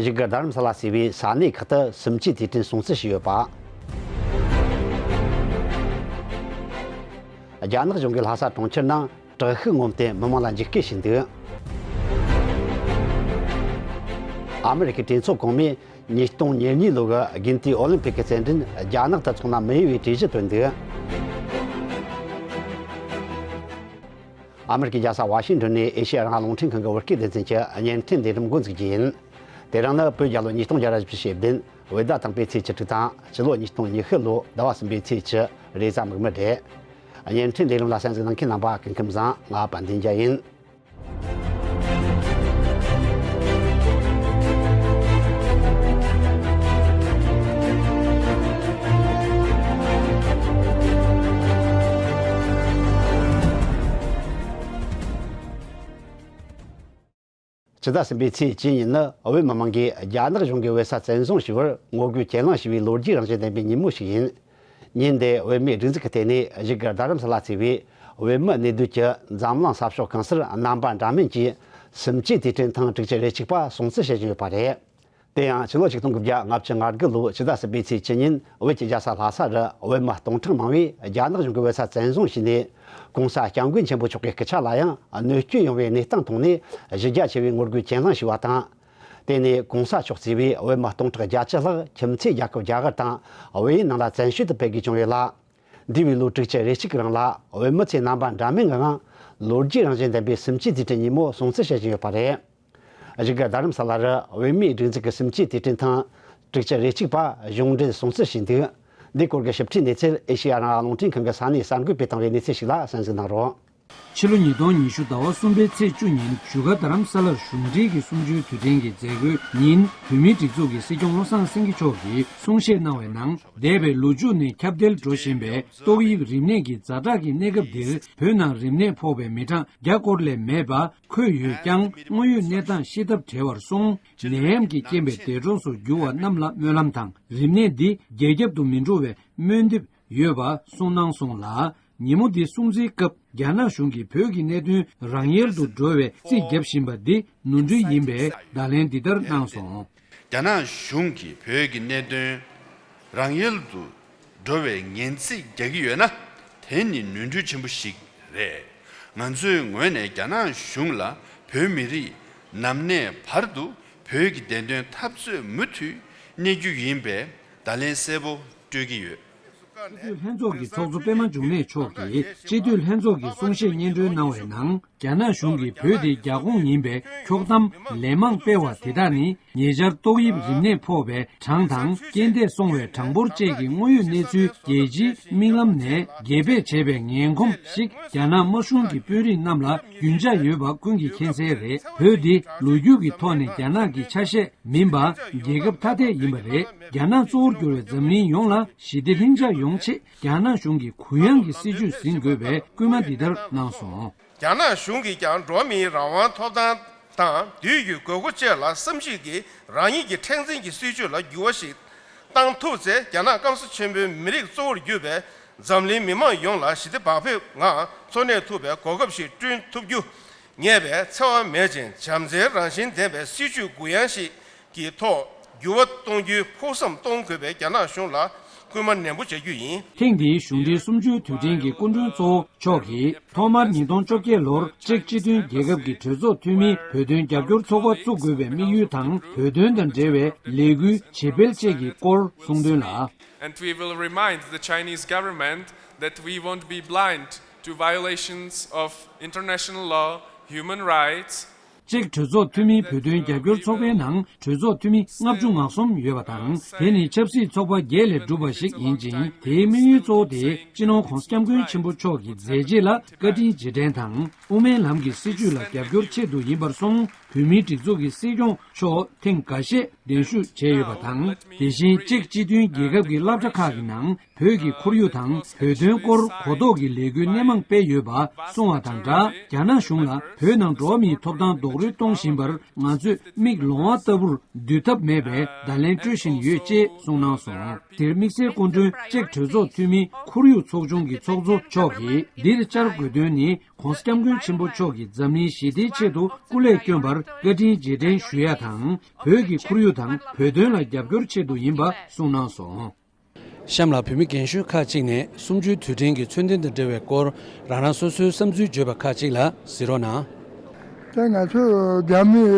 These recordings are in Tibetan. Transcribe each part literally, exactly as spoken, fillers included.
བཞུགས་སྒར་རྡ་རམ་ས་ལ་ཟེར་བའི་ས་གནས་ཁག་ཏུ་སུམ་ཅུའི་དུས་དྲན་སྲུང་བརྩི་བྱས་ཡོད་པ། རྒྱ་ནག་གཞུང་གིས་ལྷ་ས་གྲོང་ཁྱེར་ནང་དྲག་ཤུགས་ངོམ་སྟེ་མི་མང་ལ་འཇིགས་སྐུལ་བྱས་འདུག། ཨ་མི་རི་ཀའི་གྲོས་ཚོགས་གོང་མས་ཉིས་སྟོང་ཉེར་གཉིས་ལོ་གི་དགུན་དུས་ཨོ་ལིམ་ཕིག་གི་རྩེད་འགྲན་རྒྱ་ནག་ཏུ་འཚོགས་ན་མི་འོས་པའི་གྲོས་གཞི་བཏོན་འདུག། ཨ་མི་རི་ཀའི་རྒྱལ་ས་ཝ་ཤིང་ཏོན་ནས་ཨེ་ཤེ་ཡ་རང་དབང་རླུང་འཕྲིན་ཁང་གི་བོད་སྐད་སྡེ་ཚན་གྱི་བརྙན་འཕྲིན་ལས་རིམ་འགོ་འཛུགས་རྒྱུ་ཡིན། དེ་རིང་ནི་བོད་རྒྱལ་ལོ་ཉིས་སྟོང་བརྒྱ་ར་བཞི་བཅུ་ཞེ་བདུན་བོད་ཟླ་དང་པོའི་ཚེས་བཅུ་དྲུག་དང་སྤྱི་ལོ་ཉིས་སྟོང་ཉི་ཤུ་ལོ་ཟླ་བ་གསུམ་པའི་ཚེས་བཅུ་རེས་གཟའ་མིག་དམར་རེད། བརྙན་འཕྲིན་ལས་རིམ་ལ་གསན་གཟིགས་གནང་མཁན་རྣམ་པ་སྐུ་ཁམས་བཟང་། ང་དཔལ་ལྡན་རྒྱལ་ཡིན། ཕྱི་ཟླ་གསུམ་པའི་ཚེས་བཅུ་ཉིན་ནི་བོད་མི་མང་གིས་རྒྱ་ནག་གཞུང་གིས་བོད་ས་བཙན་བཟུང་བྱས་པར་ངོ་རྒོལ་གྱེན་ལངས་བྱས་པའི་ལོ་རྒྱུས་རང་བཞིན་ལྡན་པའི་ཉིན་མོ་ཞིག་ཡིན། ཉིན་དེ་བོད་མིའི་སྒྲིག་འཛུགས་ཀྱི་ལྟེ་གནས་བཞུགས་སྒར་རྡ་རམ་ས་ལ་གཙོས་པའི་བོད་མི་གནས་སྡོད་ཀྱི་འཛམ་གླིང་ས་ཕྱོགས་གང་སར་རྣམ་པ་འདྲ་མིན་གྱིས་སུམ་ཅུའི་དུས་དྲན་ཐེངས་དྲུག་ཅུ་རེ་གཅིག་པ་སྲུང་བརྩི་བྱེད་བཞིན་ཡོད་པ་རེད། དེ་ཡང་ཕྱི་ལོ་ཆིག་སྟོང་དགུ་བརྒྱ་ལྔ་བཅུ་ང་དགུ་ལོའི་ཕྱི་ཟླ་གསུམ་པའི་ཚེས་བཅུ་ཉིན་བོད་ཀྱི་རྒྱལ་ས་ལྷ་ས་རུ་བོད་མི་སྟོང་ཕྲག་མང་བོས་རྒྱ་ནག་གཞུང་གིས་བོད་ས་བཙན་བཟུང་བྱས་ནས་༸གོང་ས་༸སྐྱབས་མགོན་ཆེན་པོ་མཆོག་གི་སྐུ་ཕྱྭ་ལ་ཡང་གནོད་སྐྱོན་ཡོང་བའི་གནས་སྟངས་མཐོང་ནས་གཞི་རྒྱ་ཆེ་བའི་ངོ་རྒོལ་གྱེན་ལངས་བྱས་པ་དང་། དེ་ནས་༸གོང་ས་མཆོག་གཙོས་པའི་བོད་མི་སྟོང་ཕྲག་བརྒྱད་ཅུ་ལྷག་ཁྱིམ་མཚེས་རྒྱལ་ཁབ་རྒྱ་གར་དང་བལ་ཡུལ་ནང་ལ་བཙན་བྱོལ་དུ་ཕེབས་དགོས་བྱུང་ཡོད་ལ། འདས་པའི་ལོ་དྲུག་ཅུ་རེ་གཅིག་གི་རིང་ལ་བོད་མི་ཚོས་རྣམ་པ་འདྲ་མིན་གྱི་ངང་ལོ་རྒྱུས་རང་བཞིན་ལྡན་པའི་སུམ་ཅུའི་དུས་དྲན་ཉིན་མོ་སྲུང་བརྩི་བྱེད་བཞིན་ཡོད་པ་རེད། བཞུགས་སྒར་རྡ་རམ་ས་ལ་རུ་བོད་མིའི་སྒྲིག་འཛུགས་ཀྱི་སུམ་ཅུའི་དུས་དྲན་ཐེངས་དྲུག་ཅུ་རེ་གཅིག་པ་གཞུང་འབྲེལ་སྲུང་བརྩི་བྱས་འདུག། འདིའི་སྐོར་གྱི་ཞིབ་ཕྲའི་གནས་ཚུལ་ཨེ་ཤེ་ཡ་རང་དབང་རླུང་འཕྲིན་ཁང་གི་ས་གནས་གསར་འགོད་པས་བཏང་བའི་གནས་ཚུལ་ཞིག་ལ་གསན་གཟིགས་གནང་རོགས། ཕྱི་ལོ་ཉིས་སྟོང་ཉི་ཤུ་ཟླ་བ་གསུམ་པའི་ཚེས་བཅུ་ཉིན་བཞུགས་སྒར་རྡ་རམ་ས་ལར་གཞུང་འབྲེལ་གྱི་གསུམ་བཅུའི་དུས་དྲན་གྱི་མཛད་སྒོའི་ཉིན། བོད་མིའི་སྒྲིག་འཛུགས་ཀྱི་སྲིད་སྐྱོང་བློ་བཟང་སེང་གེ་མཆོག་གིས་གསུང་བཤད་གནང་བའི་ནང་། འདས་པའི་ལོ་མཇུག་ནས་ཁྱབ་གདལ་འགྲོ་བཞིན་པའི་ཏོག་དབྱིབས་རིམས་ནད་ཀྱི་ཛ་དྲག་གི་གནས་སྐབས་འདིར་བོད་ནང་རིམས་ནད་ཕོག་པའི་མི་གྲངས་བརྒྱ་སྐོར་ལས་མེད་པ་འཁོད་ཡོད་ཀྱང་། དངོས་ཡོད་གནས་སྟངས་ཤེས་ཐབས་བྲལ་བར་སོང་། ནད་ཡམས་ཀྱི་རྐྱེན་པས་འདས་གྲོངས་སུ་གྱུར་བ་རྣམས་ལ་སྨོན་ལམ་དང་། རིམས་ནད་འདི་རྒྱ་ཁྱབ་ཏུ་མི་འགྲོ་བའི་སྨོན་འདེབས་ཡོད་པ་གསུངས་གནང་སོང་ལ། ཉིན་མོ་འདི་སྲུང་བརྩིའི་སྐབས་རྒྱ་ནག་གཞུང་གིས་བོད་ཀྱི་གནད་དོན་རང་ཡལ་དུ་འགྲོ་བའི་རྩིས་བརྒྱབ་བཞིན་པ་འདི་ནོར་འཁྲུལ་ཡིན་པའི་བརྡ་ལན་འདི་ལྟར་གནང་སོང་། རྒྱ་ནག་གཞུང་གིས་བོད་ཀྱི་གནད་དོན་རང་ཡལ་དུ་འགྲོ་བའི་ངན་རྩིས་རྒྱག་གི་ཡོད་ན། དེ་ནི་ནོར་འཁྲུལ་ཆེན་པོ་ཞིག་རེད། ང་ཚོའི་ངོས་ནས་རྒྱ་ནག་གཞུང་ལ་བོད་མི་རིགས་ནམ་གནས་བར་དུ་བོད་ཀྱི་བདེན་དོན་འཐབ་རྩོད་མུ་མཐུད་གནས་རྒྱུ་ཡིན་པའི་བརྡ་ལན་གསལ་པོ་སྤྲོད་ཀྱི་ཡོད། སྤྱི་འཐུས་ལྷན་ཚོགས་ཀྱི་ཚོགས་གཙོ་པད་མ་འབྱུང་གནས་མཆོག་གིས་སྤྱི་འཐུས་ལྷན་ཚོགས་ཀྱི་གསུང་བཤད་སྙན་སྒྲོན་གནང་བའི་ནང་། རྒྱ་ནག་གཞུང་གིས་བོད་དེ་རྒྱ་ཁོངས་ཡིན་པའི་འཁྱོག་གཏམ་ལན་མང་སྤེལ་བ་དེ་དག་ནི་ཉེ་ཆར་ཏོག་དབྱིབས་རིམས་ནད་ཕོག་པའི་གྲངས་དང་། རྐྱེན་འདས་སོང་བའི་གྲངས་འབོར་བཅས་ཀྱི་དངོས་ཡོད་གནས་ཚུལ་རྒྱལ་སྤྱིའི་མིག་ལམ་ནས་རྒྱས་སྤེལ་བྱས་པའི་ངན་གོམས་ཤིག་རྒྱ་ནག་དམར་གཞུང་གི་དཔོན་རིགས་རྣམས་ལ་རྒྱུན་ཆགས་ཡོད་པ་ཀུན་གྱིས་མཁྱེན་གསལ་རེད། བོད་འདི་ལོ་རྒྱུས་ཀྱི་ཐོག་ནས་རྒྱ་ནག་གི་ཆ་ཤས་མིན་པ་རྒྱལ་ཁབ་ཐ་དད་ཡིན་པ་རེད། རྒྱ་ནག་གཙོ་བོར་གྱུར་བའི་འཛམ་གླིང་ཡོངས་ལ་ཞི་བདེ་ལྷིང་འཇགས་ཡོང་ཆེད་རྒྱ་ནག་གཞུང་གིས་གུ་ཡངས་ཀྱི་སྲིད་བྱུས་འཛིན་དགོས་པའི་སྐུལ་མ་འདི་ལྟར་གནང་སོང་། རྒྱ་ནག་གཞུང་གིས་ཀྱང་འགྲོ་བ་མིའི་རང་དབང་ཐོབ་ཐང་དང་དུས་ཀྱི་དགོས་མཁོ་བཅས་ལ་བསམ་གཞིག་གིས་རང་ཉིད་ཀྱི་མཁྲེགས་འཛིན་གྱི་སྲིད་བྱུས་ལ་འགྱུར་བ་ཞིག་བཏང་ཐུབ་ཚེ། རྒྱ་ནག་སྐམ་ས་ཆེན་པོའི་མི་རིགས་གཙོ་བོར་གྱུར་པའི་འཛམ་གླིང་མི་མང་ཡོངས་ལ་ཞི་བདེ་བག་ཕེབས་ངང་འཚོ་གནས་ཐུབ་པའི་གོ་སྐབས་ཤིག་བསྐྲུན་ཐུབ་རྒྱུ་ངེས་པའི་འཚེ་བ་མེད་ཅིང་བྱམས་བརྩེའི་རང་བཞིན་ལྡན་པའི་སྲིད་བྱུས་གུ་ཡངས་ཤིག་གི་ཐོག་འགྱུར་བ་གཏོང་རྒྱུའི་ཕུགས་བསམ་གཏོང་དགོས་པའི་རྒྱ་ནག་གཞུང་ལ་སྐུལ་མ་ནན་པོ་བྱ་རྒྱུ་ཡིན། ཐེངས་འདིའི་གཞུང་འབྲེལ་གསུམ་བཅུའི་དུས་དྲན་གྱི་སྐུ་མགྲོན་གཙོ་བོ་མཆོག་གིས། ཐོག་མར་ཉིས་སྟོང་བཅོ་བརྒྱད་ལོར་ཅེཀ་སྤྱི་མཐུན་རྒྱལ་ཁབ་ཀྱི་གྲོས་ཚོགས་འཐུས་མིའི་བོད་དོན་རྒྱབ་སྐྱོར་ཚོགས་པ་བཙུགས་དགོས་པའི་དམིགས་ཡུལ་དང་། བོད་དོན་དང་འབྲེལ་བའི་ལས་འགུལ་བྱེད་སྤེལ་བཅས་ཀྱི་སྐོར་གསུངས་དོན་ལ། And we will remind the Chinese government that we won't be blind to violations of international law, human rights, ཅེཀ་གྲོས་ཚོགས་འཐུས་མིའི་བོད་དོན་རྒྱབ་སྐྱོར་ཚོགས་པའི་ནང་གྲོས་ཚོགས་འཐུས་མི་ལྔ་བཅུ་ང་གསུམ་ཡོད་པ་དང་། དེ་ནི་ཆབ་སྲིད་ཚོགས་པ་བརྒྱད་ལས་གྲུབ་པ་ཞིག་ཡིན་ཅིང་། དེའི་དམིགས་ཡུལ་གཙོ་བོ་དེ་སྤྱི་ནོར་༸གོང་ས་༸སྐྱབས་མགོན་ཆེན་པོ་མཆོག་གི་མཛད་རྗེས་ལ་བཀའ་དྲིན་རྗེས་དྲན་དང་། དབུ་མའི་ལམ་གྱི་སྲིད་བྱུས་ལ་རྒྱབ་སྐྱོར་ཆེད་དུ་ཡིན་པར་སོང་། བོད་མིའི་སྒྲིག་འཛུགས་ཀྱི་སྲིད་སྐྱོང་མཆོག་ཐེངས་འགའ་ཤས་གདན་ཞུ་བྱས་ཡོད་པ་དང་། དེ་བཞིན་ཅེཀ་སྤྱི་མཐུན་རྒྱལ་ཁབ་ཀྱི་སློབ་གྲྭ་ཁག་གི་ནང་། བོད་ཀྱི་ཁོར་ཡུག་དང་བོད་དོན་སྐོར་གོ་རྟོགས་ཀྱི་ལས་འགུལ་སྣེ་མང་སྤེལ་ཡོད་པ་གསུངས་བ་དང་སྦྲགས། རྒྱ་ནག་གཞུང་ལ་བོད་ནང་འགྲོ་བ་མིའི་ཐོབ་ཐང་རྡོག་ འོས་གཏོང་བཞིན་པར་ང་ཚོས་མིག་ལོང་བ་ལྟ་བུར་སྡུད་ཐབས་མེད་པའི་བརྡ་ལན་སྤྲོད་བཞིན་ཡོད་ཅེས་གསུངས་གནང་སོང་། དེར་དམིགས་བསལ་སྐུ་མགྲོན་ཅེཀ་གྲོས་ཚོགས་འཐུས་མི་ཁོར་ཡུག་ཚོགས་ཆུང་གི་ཚོགས་གཙོ་མཆོག་གིས་འདིར་བཅར་དགོས་དོན་ནི། ྋགོང་ས་ྋསྐྱབས་མགོན་ཆེན་པོ་མཆོག་གིས་འཛམ་གླིང་ཞི་བདེའི་ཆེད་དུ་སྐུ་ལས་བསྐྱོན་པར་བཀའ་དྲིན་རྗེས་དྲན་ཞུ་ཡ་དང་། བོད་ཀྱི་ཁོར་ཡུག་དང་བོད་དོན་ལ་རྒྱབ་སྐྱོར་ཆེད་དུ་ཡིན་པ་གསུངས་གནང་སོང་། གཤམ་ལ་བོད་མི་རྒན་གཞོན་ཁག་ཅིག་ནས་གསུམ་བཅུའི་དུས་དྲན་གྱི་ཚོད་ལྟ་དང་འབྲེལ་བའི་སྐོར་རང་རང་སོ་སོའི་བསམ་ཚུལ་བརྗོད་པ་ཁག་ཅིག་ལ་གཟིགས་རོགས་གནང་། ད་ང་ཚོ་རྒྱ་མིས་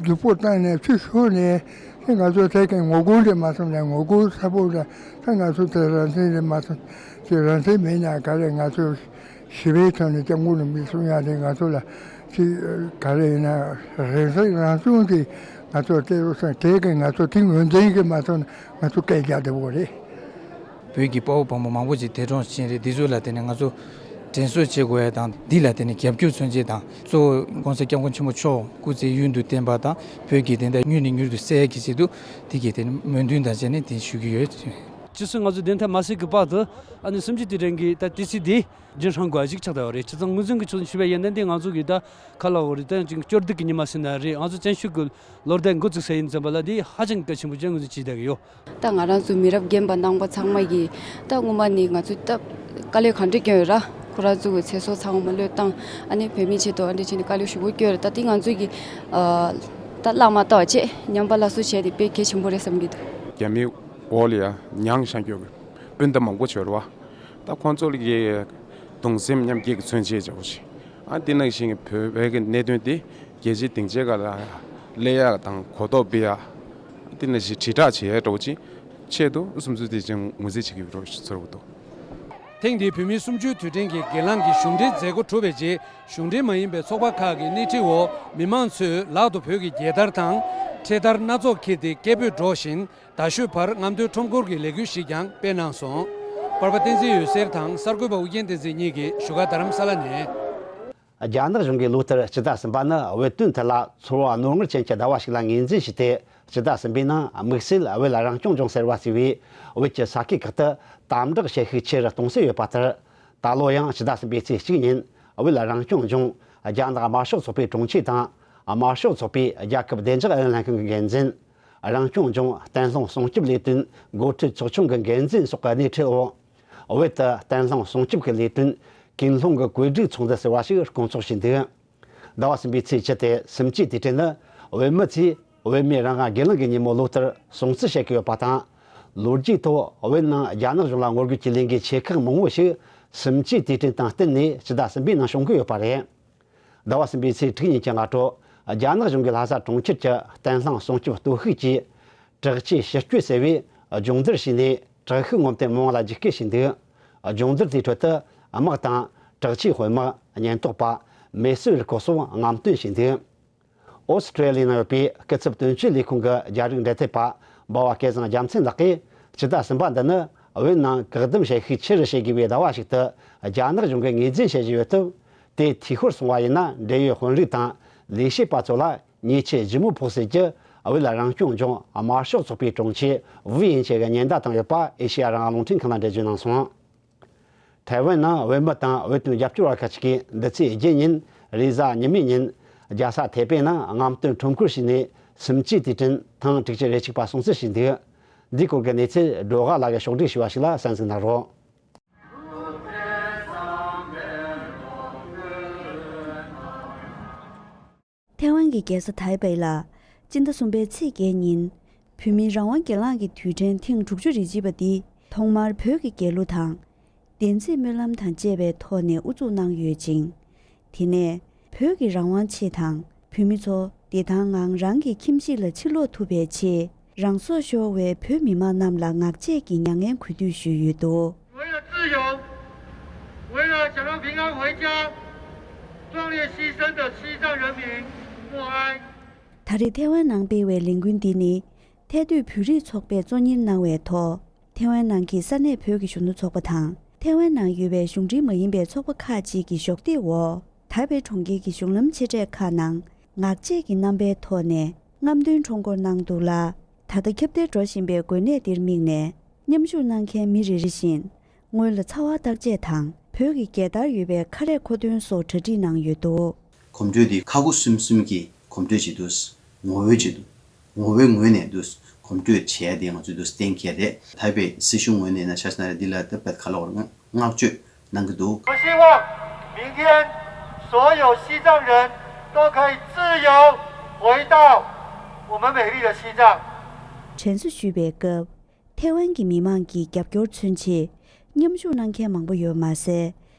སྒྲིག་པོ་བཏང་ནས་ཚུར་ཤོར་ནས། ད་ང་ཚོ་དེ་གའི་ངོ་རྒོལ་རེད་མ་སོང་ནས། ངོ་རྒོལ་ཚ་པོ་རེད། ད་ང་ཚོ་དེ་རང་བཙན་རེད་མ་སོང་། དེ་རང་བཙན་མེད་ན་ག་རེ། ང་ཚོ་ཞི་བའི་ཐོག་ནས་སྐྱབས་མགོན་རིན་པོ་ཆེ་གསུང་ཡ་དེ་ང་ཚོ་ལ་ཅིག་ག་རེ་ཡིན་ན་རང་སྲིད་རང་སྐྱོང་དེ་ང་ཚོ་སྤྲད་རོགས་གནང་། དེ་གའི་ང་ཚོ་དེ་ངོས་འཛིན་གྱི་མ་སོང་ན་ང་ཚོ་སྐད་རྒྱག་བདེ་པོ་རེད། བོད་ཀྱི་དཔའ་བོ་དཔའ་མོ་མང་པོ་ཅིག་འདས་གྲོངས་ཕྱིན་རེད། འདི་ཚོ་ལ་བརྟེན་ནས་ང་ཚོ་དྲན་གསོ་བྱེད་དགོས་ཡ་དང་། འདི་ལ་བརྟེན་ནས་རྒྱབ་སྐྱོར་མཚོན་ཆེད་དང་། གཙོ་བོ་༸གོང་ས་༸སྐྱབས་མགོན་ཆེན་པོ་མཆོག་སྐུ་ཚེ་ཡུན་དུ་བརྟན་པ་དང་། བོད་ཀྱི་བདེན་མཐའ་མྱུར་ནས་མྱུར་དུ་གསལ་ཡ་གི་ཆེད་དུ། འདི་གའི་དེ་ནི་སྨོན་འདུན་དང་བཅས་ནས་དེ་ཞུ་གི་ཡོད། ཕྱི་སོ་ང་ཚོ་བདེན་མཐའ་མ་གསལ་གྱི་བར་དུ། ཨ་ནི་གསུམ་བཅུའི་དུས་དྲན་གྱི་ད་དུས་ཚིགས་འདི་རྒྱུན་བསྲིང་དགོས་པ་ཞིག་ཆགས་བསྡད་པ་རེད། བྱས་ཙང་ངོས་འཛིན་གྱི་ཆོས་ནས་ཞུས་པ་ཡིན་ན། འདི་ང་ཚོ་གི་ད་ག་ལབ་དགོས་རེད། ད་ཅིག་སྐྱོ་སྡུག་གི་ཉི་མ་ཟེར་ན་རེད། ང་ཚོ་བཙན་བྱོལ་གྱི་ལོ་ཟླ་འགོ་བཙུགས་ས་ཡིན་ཙམ་པ་ལ་འདི་ཧ་ཅང་གལ་ཆེན་པོ་ཅན་ངོས་འཛིན་བྱེད་བསྡད་ཀྱི་ཡོད། ད་ང་རང་ཚོ་མི་རབས་རྒན་པ་རྣམ་པ་ཚང་མ་གིས་ད་སྔོན་མ་ནས་ང་ཚོ་ད་དཀའ་ལས་ག་འདྲ་བསྐྱོན་ཡོད་ར། ཁོ་རང་ཚོ་གི་ཚེ་སྲོག་ཚང་མ་བློས་བཏང་། ཨ་ནི་བོད་མིའི་ཆེད་དུ་ཨ་འདྲ་བྱས་ནས་དཀའ་ལས་ཞེ་པོ་བསྐྱོན་ཡོད་ར། ད་དེ་ང་ཚོ་གི་ཨ་ད་བླ་མ་ལྟ་བ་བྱས་ཉམས་པ་སླར་གསོ་བྱས་ཏེ་དཔེ་གལ་ཆེན་པོ་རེད་བསམ་གྱི་འདུག་རྒྱ་མིའི་འོག་ལ་ཡ་མྱངས་བཞག་རྒྱུ་གི་སྤུན་ཟླ་མང་པོ་ཡོད་རེད་བ། ད་ཁོང་ཚོ་གི་གདུང་སེམས་མཉམ་སྐྱེད་ཀྱི་མཚོན་བྱེད་འདྲ་བོ་ཞིག་ཨ་དེ་ནང་བཞིན་བོད་པའི་གི་གནད་དོན་དེ་རྒྱལ་སྤྱིའི་སྡིངས་ཆའི་སྒང་ལ་སླེབས་ཡག་དང་གོ་རྟོགས་སྤེལ་ཡག་དེ་ནང་བཞིན་དྲིལ་བསྒྲགས་བྱེད་ཡག་འདྲ་བོ་ཅིག་ཆེད་དུ་གསུམ་བཅུའི་དུས་དྲན་ངོས་འཛིན་བྱེད་ཀྱི་ཡོད་འདྲ་བོ་ཞིག་ཚོར་གྱི་འདུག་ཐེངས་འདིའི་བོད་མིའི་གསུམ་བཅུའི་དུས་དྲན་གྱི་སྒེར་ལངས་ཀྱི་གཞུང་འབྲེལ་མཛད་སྒོ་གྲུབ་པའི་རྗེས། གཞུང་འབྲེལ་མ་ཡིན་པའི་ཚོགས་པ་ཁག་གི་སྣེ་ཁྲིད་འོག་མི་མང་ཚོས་ལག་ཏུ་བོད་ཀྱི་རྒྱལ་དར་དང་། འཕྲེད་དར་སྣ་ཚོགས་འཁྱེར་ཏེ་སྐད་འབོད་སྒྲོག་བཞིན། རྡ་ཤོད་བར་རྔམ་སྟོན་ཁྲོམ་སྐོར་གྱི་ལས་འགུལ་ཞིག་ཀྱང་སྤེལ་གནང་སོང་། པར་པ་བསྟན་འཛིན་འོད་ཟེར་དང་གསར་འགོད་པ་ཨུ་རྒྱན་བསྟན་འཛིན་གཉིས་ཀྱིས་བཞུགས་སྒར་རྡ་རམ་ས་ལ་ནས། རྒྱ་ནག་གཞུང་གིས་ལོ་ལྟར་སྤྱི་ཟླ་གསུམ་པ་ནི་བོད་དོན་ཐད་ལ་ཚོར་བ་རྣོ་ངར་ཅན་གྱི་ཟླ་བ་ཞིག་ལ་ངོས་འཛིན་བྱས་ཏེ། སྤྱི་ཟླ་གསུམ་པའི་ནང་དམིགས་བསལ་བོད་ལ་རང་སྐྱོང་ལྗོངས་ཟེར་བ་ཟེར་བའི་བོད་ཀྱི་ས་ཁུལ་ཁག་ཏུ་དམ་དྲག་བྱེད་ཤུགས་ཆེ་རུ་གཏོང་སྲོལ་ཡོད་པ་ལྟར། ད་ལོ་ཡང་ཕྱི་ཟླ་གསུམ་པའི་ཚེས་གཅིག་ཉིན་བོད་ལ་རང་སྐྱོང་ལྗོངས་རྒྱ་ནག་དམར་ཤོག་ཚོགས་པའི་དྲུང་ཆེ་དང་། དམར་ཤོག་ཚོགས་པའི་རྒྱལ་ཁབ་བདེ་འཇགས་ཨུ་ཡོན་ལྷན་ཁང་གི་འགན་འཛིན། རང་སྐྱོང་ལྗོངས་བརྟན་ལྷིང་སྲུང་སྐྱོབ་ལས་དོན་འགོ་ཁྲིད་ཚོགས་ཆུང་གི་འགན་འཛིན་སོགས་ཀྱི་སྣེ་ཁྲིད་འོག་བོད་དུ་བརྟན་ལྷིང་སྲུང་སྐྱོབ་ཀྱི་ལས་དོན་ཀུན་སློང་གི་བཀོད་སྒྲིག་ཚོགས་འདུ་ཟེར་བ་ཞིག་བསྐོང་ཚོགས་བྱས་འདུག་ཟླ་བ་གསུམ་པའི་ཚེས་བཅུ་སྟེ་གསུམ་བཅུའི་དུས་དྲན་ནི་བོད་མི་ཚོས་བོད་མིའི་རང་དབང་སྒེར་ལངས་ཀྱི་ཉིན་མོ་ལོ་ལྟར་སྲུང་བརྩི་བྱེད་ཀྱི་ཡོད་པ་དང་། ལོ་རྒྱུས་ཐོག་བོད་ནང་རྒྱ་ནག་གཞུང་ལ་ངོ་རྒོལ་གྱི་ལས་འགུལ་ཆེ་ཁག་མང་བོ་ཞིག་གསུམ་བཅུའི་དུས་དྲན་དང་བསྟུན་ནས་ཕྱི་ཟླ་གསུམ་པའི་ནང་བྱུང་གི་ཡོད་པ་རེད། ཟླ་བ་གསུམ་པའི་ཚེས་དྲུག་ཉིན་གྱི་སྔ་དྲོ། རྒྱ་ནག་གཞུང་གིས་ལྷ་ས་གྲོང་ཁྱེར་གྱི་བརྟན་ལྷིང་སྲུང་སྐྱོབ་སྟོབས་ཤུགས་ཀྱིས། དྲག་ཆས་ཕྱིར་སྐྱོད་ཟེར་བའི་སྦྱོང་བརྡར་བྱས་ནས། དྲག་ཤུགས་ངོམ་སྟེ་མི་མང་ལ་རྒྱུག་སྐྱེལ་བྱས་འདུག་སྦྱོང་བརྡར་དེའི་ཁྲོད་དུ། དམག་དང་། དྲག་ཆས་དཔོན་དམག་ཉེན་རྟོག་པ། མེ་གསོད་རུ་ཁག་སོགས་རྔམ་སྟོན་བྱས་འདུག་ཨོ་སི་ཀྲེ་ལི་ཡའི་ནང་ཡོད་པའི་སྐུ་ཚབ་དོན་གཅོད་ལས་ཁུངས་ཀྱི་རྒྱ་རིགས་འབྲེལ་མཐུད་པ་འབའ་བ་སྐལ་བཟང་རྒྱལ་མཚན་ལགས་ཀྱིས། སྤྱི་ཟླ་གསུམ་པ་འདི་ནི་བོད་ནང་བཀག་སྡོམ་བྱེད་ཤུགས་ཆེ་རུ་བྱེད་དགོས་པའི་ཟླ་བ་ཞིག་ཏུ་རྒྱ་ནག་གཞུང་གིས་ངོས་འཛིན་བྱེད་བཞིན་ཡོད་སྟབས། དེ་འཐུས་ཤོར་སོང་བ་ཡིན་ན། འབྲེལ་ཡོད་དཔོན་རིགས་དང་ལས་བྱེད་པ་ཚོ་ལ་ཉེས་ཆད་ལྗིད་མོ་ཕོག་སྲིད་ཀྱི། བོད་ལ་རང་སྐྱོང་ལྗོངས་དམར་ཤོག་ཚོགས་པའི་དྲུང་ཆེ་ཝུའུ་དབྱིང་ཆེ་གིས་ཉེན་བརྡ་བཏང་ཡོད་པ་ཨེ་ཤེ་ཡ་རང་དབང་རླུང་འཕྲིན་ཁང་ལ་འགྲེལ་བརྗོད་གནང་སོང་། ཐའེ་ཝན་ནང་བོད་མི་དང་བོད་དོན་རྒྱབ་སྐྱོར་བ་ཁག་ཅིག་གིས་འདི་ཚེས་བརྒྱད་ཉིན་རེས་གཟའ་ཉི་མའི་ཉིན་རྒྱལ་ས་ཐའེ་པེ་ནང་རྔམ་སྟོན་ཁྲོམ་སྐོར་བྱས་ནས་གསུམ་བཅུའི་དུས་དྲན་ཐེངས་དྲུག་ཅུ་རེ་གཅིག་པ་སྲུང་བརྩི་བྱས་འདུག་འདིའི་སྐོར་གྱི་གནས་ཚུལ་སྒྲོལ་དཀར་ལགས་ཀྱིས་ཕྱོགས་སྒྲིག་ཞུས་པ་ཞིག་ལ་གསན་གཟིགས་གནང་རོགས། ཐའེ་ཝན་གྱི་རྒྱལ་ས་ཐའེ་པེ་ལ་སྤྱི་ཟླ་གསུམ་པའི་ཚེས་བརྒྱད་ཉིན་བོད་མིའི་རང་དབང་སྒེར་ལངས་ཀྱི་དུས་དྲན་ཐེངས་དྲུག་ཅུ་རེ་གཅིག་པ་འདི་ཐོག་མར་བོད་ཀྱི་རྒྱལ་གླུ་དང་། བདེན་ཚིག་སྨོན་ལམ་དང་བཅས་པའི་ཐོག་ནས་དབུ་འཛུགས་གནང་ཡོད་ཅིང་། དེ་ནས་བོད་ཀྱི་རང་དབང་ཆེད་དང་བོད་མི་ཚོ་བདེ་ཐང་ངང་རང་གི་ཁྱིམ་གཞིས་ལ་ཕྱིར་ལོག་ཐུབ་པའི་ཆེད་རང་སྲོག་ཤོར་བའི་བོད་མི་མང་རྣམས་ལ་ངག་བཅད་ཀྱི་མྱ་ངན་གུས་འདུད་ཞུས་ཡོད་འདུག 为了自由，为了想要平安回家，壮烈牺牲的西藏人民默哀。 ད་རེས་ཐའེ་ཝན་ནང་སྤེལ་བའི་ལས་འགུལ་འདི་ནི་ཐའེ་སྡོད་བོད་རིགས་ཚོགས་པས་གཙོ་གཉེར་གནང་བའི་ཐོག་ཐའེ་ཝན་ནང་གི་ས་གནས་བོད་ཀྱི་གཞོན་ནུ་ཚོགས་པ་དང་ཐའེ་ཝན་ནང་ཡོད་པའི་གཞུང་འབྲེལ་མ་ཡིན་པའི་ཚོགས་པ་ཁག་ཅིག་གི་གཞོགས་འདེགས་འོག་ཐའེ་པེ་གྲོང་ཁྱེར་གྱི་གཞུང་ལམ་ཆེ་གྲས་ཁག་ནང་ངག་བཅད་ཀྱི་རྣམ་པའི་ཐོག་ནས་རྔམ་སྟོན་ཁྲོམ་སྐོར་གནང་འདུག་ལ། ད་ལྟ་ཁྱབ་གདལ་འགྲོ་བཞིན་པའི་འགོས་ནད་འདིར་དམིགས་ནས་མཉམ་ཞུགས་གནང་མཁན་མི་རེ་རེ་བཞིན་ངོས་ལ་ཚ་བ་བརྟག་དཔྱད་དང་བོད་ཀྱི་རྒྱལ་དར་ཡོད་པའི་ཁ་རས་མཁོ་འདོན་སོགས་གྲ་སྒྲིག་གནང་ཡོད་འདུག་གོམ་བགྲོད་འདི་ཁ་སྒོ་གསུམ་གསུམ་གྱི་ གོམ་བགྲོད་བྱེད་དུས་ངོ་བོའི་ཆེད་དུ་ངོ་བོའི་ངོས་ནས་དུས་གོམ་བགྲོད་བྱས་ཏེ་ང་ཚོས་དུས་གཏན་འཁེལ་རེད། ཐའེ་པེ་སྲིད་གཞུང་ངོས་ནས་ན་ཆ་ཤས་ན་རེད། འདི་ལ་ད་བད་ག་ལ་བར་བསྔགས་བརྗོད་གནང་གི་འདུག། 我希望明天所有西藏人都可以自由回到我们美丽的西藏。 དྲན་གསོ་ཞུས་པའི་སྐབས། ཐའེ་ཝན་གྱི་མི་མང་གིས་རྒྱབ་སྐྱོར་མཚོན་ཆེད་མཉམ་ཞུགས་གནང་མཁན་མང་པོ་ཡོད་མ་ཟད།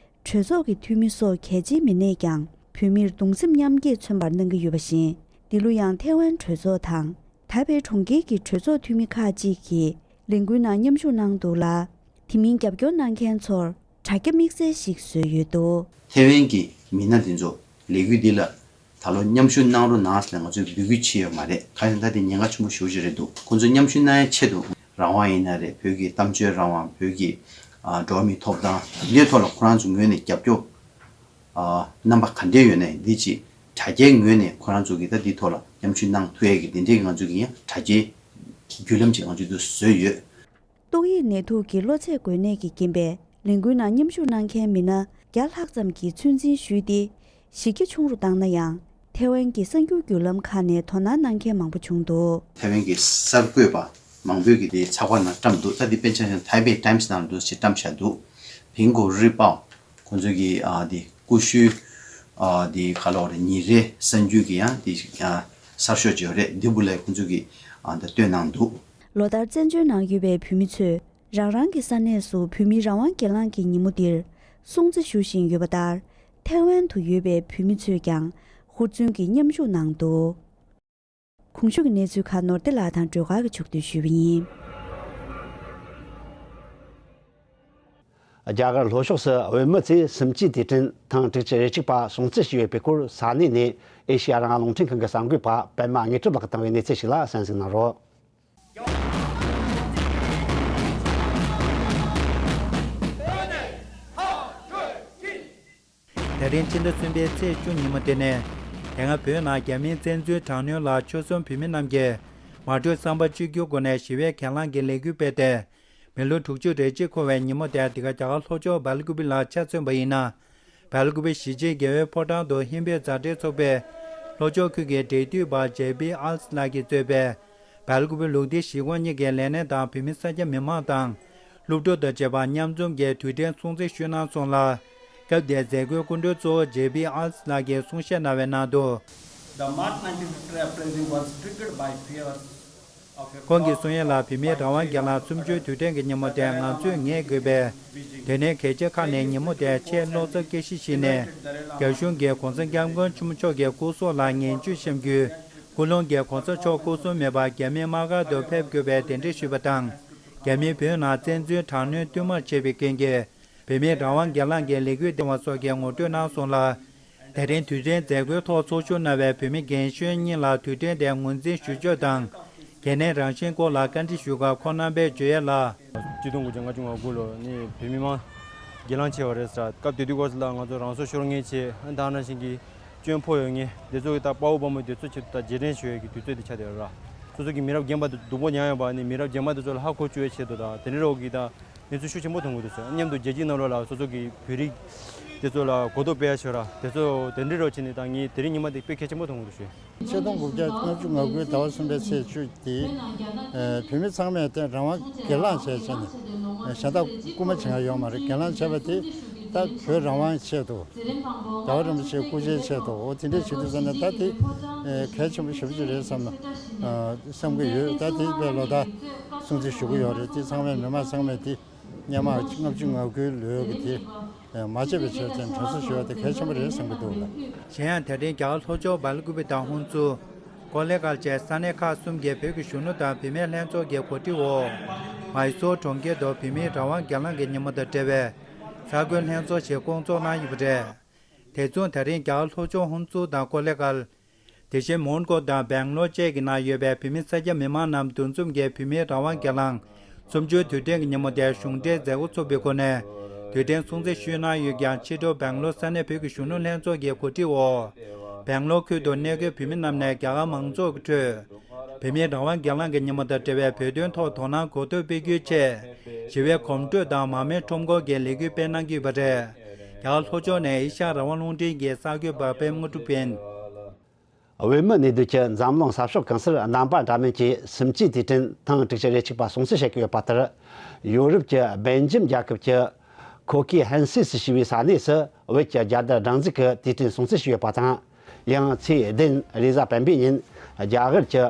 གྲོས་ཚོགས་ཀྱི་འཐུས་མི་སོགས་གལ་ཆེའི་མི་སྣས་ཀྱང་བོད་མིར་གདུང་སེམས་མཉམ་སྐྱེད་མཚོན་པར་གནང་གི་ཡོད་པ་བཞིན། འདི་ལོ་ཡང་ཐའེ་ཝན་གྲོས་ཚོགས་དང་། ཐའེ་པེ་གྲོང་ཁྱེར་གྱི་གྲོས་ཚོགས་འཐུས་མི་ཁག་ཅིག་གིས་ལས་འགུལ་ནང་མཉམ་ཞུགས་གནང་འདུག་ལ། དེ་མིན་རྒྱབ་སྐྱོར་གནང་མཁན་ཚོར་དྲ་རྒྱ་དམིགས་བསལ་ཞིག་བཟོས་ཡོད་འདུག། ཐའེ་ཝན་གྱི་མི་སྣ་དེ་ཚོ་ལས་འགུལ་འདི་ལ་ད་ལོ་མཉམ་ཞུགས་གནང་རོགས་གནང་ཟེར་ནས་ང་ཚོས་འབོད་སྐུལ་བྱས་ཡོད་མ་རེད། གང་ཡིན་ཟེར་ན་ད་དེ་ཉེན་ཁ་ཆེན་པོ་ཞེ་པོ་ཅིག་རེད་འདུག། ཁོང་ཚོ་མཉམ་ཞུགས་གནང་ཡའི་ཆེད་དུ་རང་དབང་ཡིན་ན་རེད། བོད་ཀྱི་གཏམ་བརྗོད་རང་དབང་། བོད་ཀྱི་ཨ་འགྲོ་བ་མིའི་ཐོབ་ཐང་། འདིའི་ཐོག་ལ་ཁོ་རང་ཚོ་ངོས་ནས་རྒྱབ་སྐྱོར་ཨ་རྣམ་པ་ག་འདྲས་ཡོད་ནའི་འདི་ཅིག་དྲ་རྒྱའི་ངོས་ནས་ཁོ་རང་ཚོ་གིས་ད་འདིའི་ཐོག་ལ་མཉམ་ཞུགས་གནང་ཐུབ་ཡས་ཀྱི་དེ་འདྲས་ཀྱི་ང་ཚོ་གི་ཡང་དྲ་རྒྱའི་བརྒྱུད་ལམ་ཅིག་ང་ཚོས་འདུ་བཟོས་ཡོད། ཏོག་དབྱིབས་ནད་དུག་གི་གློ་ཚད་འགོས་ནད་ཀྱི་རྐྱེན་པས་ལས་འགུལ་ནང་མཉམ་ཞུགས་གནང་མཁན་མི་སྣ་བརྒྱ་ལྷག་ཙམ་གྱིས་ཚོད་འཛིན་ཞུས་ཏེ། གཞི་རྒྱ་ཆུང་རུ་བཏང་ན་ཡང་། ཐའེ་ཝན་གྱི་གསར་འགྱུར་བརྒྱུད་ལམ་ཁག་ནས་དོ་སྣང་གནང་མཁན་མང་པོ་བྱུང་འདུག། ཐའེ་ཝན་གྱི་གསར་འགོད་པ་མང་པོས་ཀྱིས་དེའི་ཚགས་པར་ནང་བཀྲམ་འདུག། ད་དེ་དཔེར་ཆ་བཞག་ན་ཐའེ་པེ་ཊའིམ་སི་ནང་འདུག་ཅེས་བཀྲམ་བཞག་འདུག། ཕིང་གོ་རི་པའོ། ཁོང་ཚོ་གི་ཨ་དེ་ཀུ་ཤུའི་ཨ་དེ་ག་ལོག་རེད། ཉིན་རེའི་གསར་འགྱུར་གྱི་ཡང་དེ་ཨ་གསར་ཤོག་ཅིག་ཡོད་རེད། འདི་འབུ་ལ་ཁོང་ཚོ་གི་ཨ་ད་བཏོན་གནང་འདུག། ལོ་ལྟར་བཙན་བྱོལ་ནང་ཡོད་པའི་བོད་མི་ཚོས་རང་རང་གི་ས་གནས་སུ་བོད་མིའི་རང་དབང་སྒེར་ལངས་ཀྱི་ཉིན་མོ་འདིར་སྲུང་བརྩི་ཞུ་བཞིན་ཡོད་པ་ལྟར། ཐའེ་ཝན་དུ་ཡོད་པའི་བོད་མི་ཚོས་ཀྱང་ཧུར་བརྩོན་གྱིས་མཉམ་ཞུགས་གནང་འདུག། གོང་ཞུས་ཀྱི་གནས་ཚུལ་ཁག་ནོར་བདེ་ལགས་དང་སྒྲོལ་དཀར་གྱིས་ཕྱོགས་བསྡུས་ཞུས་པ་ཡིན། རྒྱ་གར་ལྷོ་ཕྱོགས་སུ་བོད་མི་ཚོས་སུམ་ཅུའི་དུས་དྲན་ཐེངས་དྲུག་ཅུ་རེ་གཅིག་པ་སྲུང་བརྩི་ཞུས་པའི་སྐོར་ས་གནས་ནས་ཨེ་ཤེ་ཡ་རང་དབང་རླུང་འཕྲིན་ཁང་གི་གསར་འགོད་པ་པད་མ་དངོས་གྲུབ་ལགས་ཀྱིས་བཏང་བའི་གནས་ཚུལ་ཞིག་ལ་གསན་གཟིགས་གནང་རོགས། ད་རིང་ཕྱི་ཟླ་གསུམ་པའི་ཚེས་བཅུ་ཉིན་མོ་དེ་ནི། དེ་སྔ་བོད་ནང་རྒྱ་མིའི་བཙན་འཛུལ་དྲག་གནོན་ལ་ཆོལ་གསུམ་བོད་མི་རྣམས་ཀྱིས་མ་གྲོས་བསམ་པ་གཅིག་གྱུར་སྒོ་ནས་ཞི་བའི་གྱེན་ལངས་ཀྱི་ལས་འགུལ་སྤེལ་ཏེ། མི་ལོ་དྲུག་ཅུ་རེ་གཅིག་འཁོར་བའི་ཉིན་མོ་དེ་འདི་ག་རྒྱ་གར་ལྷོ་ཕྱོགས་སྦེལ་ཀུ་པེ་ལ་ཆ་མཚོན་པ་ཡིན་ན། སྦེལ་ཀུ་པེ་གཞིས་བྱེས་དགེ་འོས་ཕོ་བྲང་དུ་ཧིན་བོད་མཛའ་འབྲེལ་ཚོགས་པས་ལྷོ་ཕྱོགས་ཁུལ་གྱི་འབྲེལ་མཐུད་པ་ཇེ་པི་ཨལ་ལགས་ཀྱིས་གཙོས་པའི་སྦེལ་ཀུ་པེ་ལུགས་བདེ་གཞིས་ཁོངས་གཉིས་ཀྱི་ལས་སྣེ་དང་བོད་མི་ས་སྐྱ་མི་མང་དང་། སློབ་ཕྲུག་དང་བཅས་པ་མཉམ་འཛོམས་ཀྱིས་དུས་དྲན་སྲུང་བརྩི་ཞུས་གནང་སོང་ལ། སྐབས་དེའི་མཛད་སྒོའི་སྐུ་མགྲོན་གཙོ་བོ་ཇེ་པི་ཨལ་ལགས་ཀྱིས་གསུང་བཤད་གནང་བའི་ནང་དུ། The March nineteenth Victory Uprising was triggered by fears of a ཁོང་གིས་གསུང་ཡ་ལ། བོད་མིའི་རང་དབང་སྒེར་ལངས་གསུམ་བཅུའི་དུས་དྲན་གྱི་ཉིན་མོ་དེ་ང་ཚོས་ངེས་དགོས་པས། དེ་ནས་གལ་ཆེ་ཁག་ནས་ཉིན་མོ་དེ་ཆེས་བློ་འཚབ་སྐྱེ་གཞི་ཞིག་ནས། རྒྱ་གཞུང་གིས་གོང་ས་སྐྱབས་མགོན་ཆེན་པོ་མཆོག་གི་སྐུ་སྲོག་ལ་ངན་ཇུས་བཤམས་རྒྱུའི། སྐུ་ལུང་གིས་གོང་ས་མཆོག་སྐུ་སྲོག་མེད་པར་རྒྱ་མིའི་དམག་སྒར་དུ་ཕེབས་དགོས་པའི་གདན་འདྲེན་ཞུས་པ་དང་། རྒྱ་མིས་བོད་ནང་བཙན་འཛུལ་དྲག་གནོན་བསྟུད་མར་བྱས་པའི་རྐྱེན་གྱིས། བོད་མིའི་རང་དབང་སྒེར་ལངས་ཀྱི་ལས་འགུལ་འདི་བ་སོགས་ཀྱི་ངོ་སྤྲོད་གནང་སོང་ལ། དེ་རིང་དུས་དྲན་མཛད་སྒོའི་ཐོག་ཚོགས་ཞུགས་གནང་བའི་བོད་མི་རྒན་གཞོན་གཉིས་ལ་དུས་དྲན་དེ་ངོས་འཛིན་ཞུ་ཕྱོགས་དང་། གལ་གནད་རང་བཞིན་སྐོར་ལ་བཀའ་འདྲི་ཞུ་སྐབས་ཁོང་རྣམ་པས་བརྗོད་ཡ་ལ། ཆིག་སྟོང་དགུ་བརྒྱ་ལྔ་བཅུ་ང་དགུ་ལོ་ནི་བོད་མི་མང་སྒེར་ལངས་བྱས་པ་རེད་ཟེར། སྐབས་དེ་དུས་སྐབས་སུ་ལ་ང་ཚོ་རང་སྲོག་ཤོར་མཁན་བྱས། ཨ་ནི་ད་ནང་བཞིན་གྱི་སྐྱོན་ཕོག་ཡོད་མཁན་དེ་ཚོ་གི་ད་དཔའ་བོ་དཔའ་མོ་དེ་ཚོ་ཆེད་དུ་ད་རྗེས་དྲན་ཞུ་ཡས་ཀྱི་དུས་ཚོད་དེ་ཆགས་བསྡད་ཡོད་ར། སོ་སོ་གི་མི་རབས་རྒན་པ་དེ་སྡུག་པོ་མྱངས་ཡོད་པ་ནི་མི་རབས་རྗེས་མ་དེ་ཚོ་ལ་ཧ་གོ་བཅུག་ཡས་ཆེད་དུ་ད་དེ་འདྲའི་རོགས་ཀྱི་ད། གནས་ཚུལ་ཤུགས་ཆེན་པོ་མཐོང་གི་འདུག་ཟེར། མཉམ་དུ་རྒྱལ་སྤྱིའི་ནང་ལོགས་ལ་སོ་སོ་གི་བོད་རིགས་དེ་ཚོ་ལ་གོ་རྟོགས་སྤེལ་ཡ་ཞོར་ར་དེ་ཚོ་དེ་འདྲའི་རོགས་བྱས་ནས་ད་ངས་དེ་རིང་ཉི་མ་དེ་དཔེ་གལ་ཆེན་པོ་མཐོང་གི་འདུག་ཞུ། ཆིག་སྟོང་དགུ་བརྒྱ་ལྔ་བཅུ་ང་དགུའི་ཟླ་བ་གསུམ་པའི་ཚེས་བཅུ་དེ། ཨ་བོད་མི་ཚང་མས་དེ་རང་དབང་སྒེར་ལངས་བྱས་བྱས་ནས་གཞན་དག་སྐུལ་མ་བྱེད་ཡ་ཡོད་མ་རེད། སྒེར་ལངས་བྱས་པ་དེ་ད་བོད་རང་དབང་ཆེད་དུ། རྒྱལ་བ་རིན་པོ་ཆེའི་སྐུ་ཕྱྭའི་ཆེད་དུ། འོ་དེ་འདྲའི་བྱེད་དུས་ཙམ་ནས་ད་དེ་གལ་ཆེན་པོ་ཞེ་པོ་ཅིག་རེད་བསམ་བསམ་གྱི་ཡོད། ད་དེ་བས་ལོ་ཟླ་སྲུང་བརྩི་ཞུ་གི་ཡོད་རེད། དེ་ཚང་མས་མི་མང་ཚང་མས་དེ་སྔོན་མ་ལྔ་བཅུ་ང་དགུའི་ལོའི་གི་དེ་མ་བརྗེད་པའི་ཆེད་དུ་དྲན་གསོ་ཞུ་བ་དེ་གལ་ཆེན་པོ་རེད་བསམ་གྱི་འདུག་ལགས། གཞན་ཡང་དེ་རིང་རྒྱ་གར་ལྷོ་ཕྱོགས་སྦེལ་ཀུ་པེ་དང་ཧུན་སུར། ཀོ་ལེ་གྷལ་བཅས་ས་གནས་ཁག་གསུམ་གྱི་བོད་ཀྱི་གཞོན་ནུ་དང་བུད་མེད་ལྷན་ཚོགས་ཀྱི་གོ་སྒྲིག་འོག་མཱི་སོར་གྲོང་ཁྱེར་དུ་བོད་མིའི་རང་དབང་སྒེར་ལངས་ཀྱི་ཉིན་མོ་དང་འབྲེལ་བའི་གསར་འགོད་ལྷན་ཚོགས་ཤིག་བསྐོང་ཚོགས་གནང་ཡོད་པ་རེད། དེ་མཚུངས་ད་རིང་རྒྱ་གར་ལྷོ་ཕྱོགས་ཧུན་སུར་དང་ཀོ་ལེ་གྷལ། དེ་བཞིན་མོན་གྷོ་དང་སྦེང་ལོར་བཅས་ཀྱི་ནང་ཡོད་པའི་བོད་མི་ས་སྐྱ་མི་མང་རྣམས་འདུ་འཛོམས་ཀྱིས་བོད་མིའི་རང་དབང་སྒེར་ལངས་གསུམ་བཅུའི་དུས་དྲན་གྱི་ཉིན་མོ་དེར་གཞུང་འབྲེལ་མཛད་སྒོ་ཚོགས་པའི་སྒོ་ནས་དུས་དྲན་སྲུང་བརྩི་ཞུས་གནང་ཡོད་ཀྱང་། ཕྱི་དྲོ་སྦེང་ལོར་ས་གནས་བོད་ཀྱི་གཞོན་ནུ་ལྷན་ཚོགས་ཀྱི་གོ་སྒྲིག་འོག་སྦེང་ལོར་ཁུལ་དུ་གནས་འཁོད་བོད་མི་རྣམས་ནས་རྒྱ་གར་མང་ཚོགས་ཀྱི་ཁྲོད་བོད་མིའི་རང་དབང་སྒེར་ལངས་ཀྱི་ཉིན་མོ་དང་འབྲེལ་བའི་བོད་དོན་ཐོག་དོ་སྣང་གོ་ཐོས་སྤེལ་རྒྱུའི་ཆེད་ཞི་བའི་གོམ་བགྲོད་དང་མར་མེ་ཁྲོམ་སྐོར་གྱི་ལས་འགུལ་སྤེལ་གནང་གི་ཡོད་པ་རེད། རྒྱ་གར་ལྷོ་ཕྱོགས་ནས་ཨེ་ཤ་ཡ་རང་དབང་རླུང་འཕྲིན་གྱི་གསར་འགོད་པ་པད་མ་དངོས་གྲུབ་ཡིན། བོད་མི་གནས་སྡོད་ཀྱི་འཛམ་གླིང་ས་ཕྱོགས་གང་སར་རྣམ་པ་འདྲ་མིན་གྱིས་སུམ་ཅུའི་དུས་དྲན་ཐེངས་དྲུག་ཅུ་རེ་གཅིག་པ་སྲུང་བརྩི་བྱེད་ཀྱི་ཡོད་པ་ལྟར། ཡོ་རོབ་ཀྱི་སྦེལ་ཇམ་རྒྱལ་ཁབ་ཀྱི་ཁོ་ཁི་ཧན་སི་སི་ཞེས་པའི་ས་གནས་སུ་བོད་ཀྱི་རྒྱལ་དར་སྒྲེང་འཛུགས་ཀྱིས་དུས་དྲན་སྲུང་བརྩི་ཞུས་ཡོད་པ་དང་། ཡང་ཚེས་བདུན་རེས་གཟའ་སྤེན་པའི་ཉིན་རྒྱ་གར་གྱི་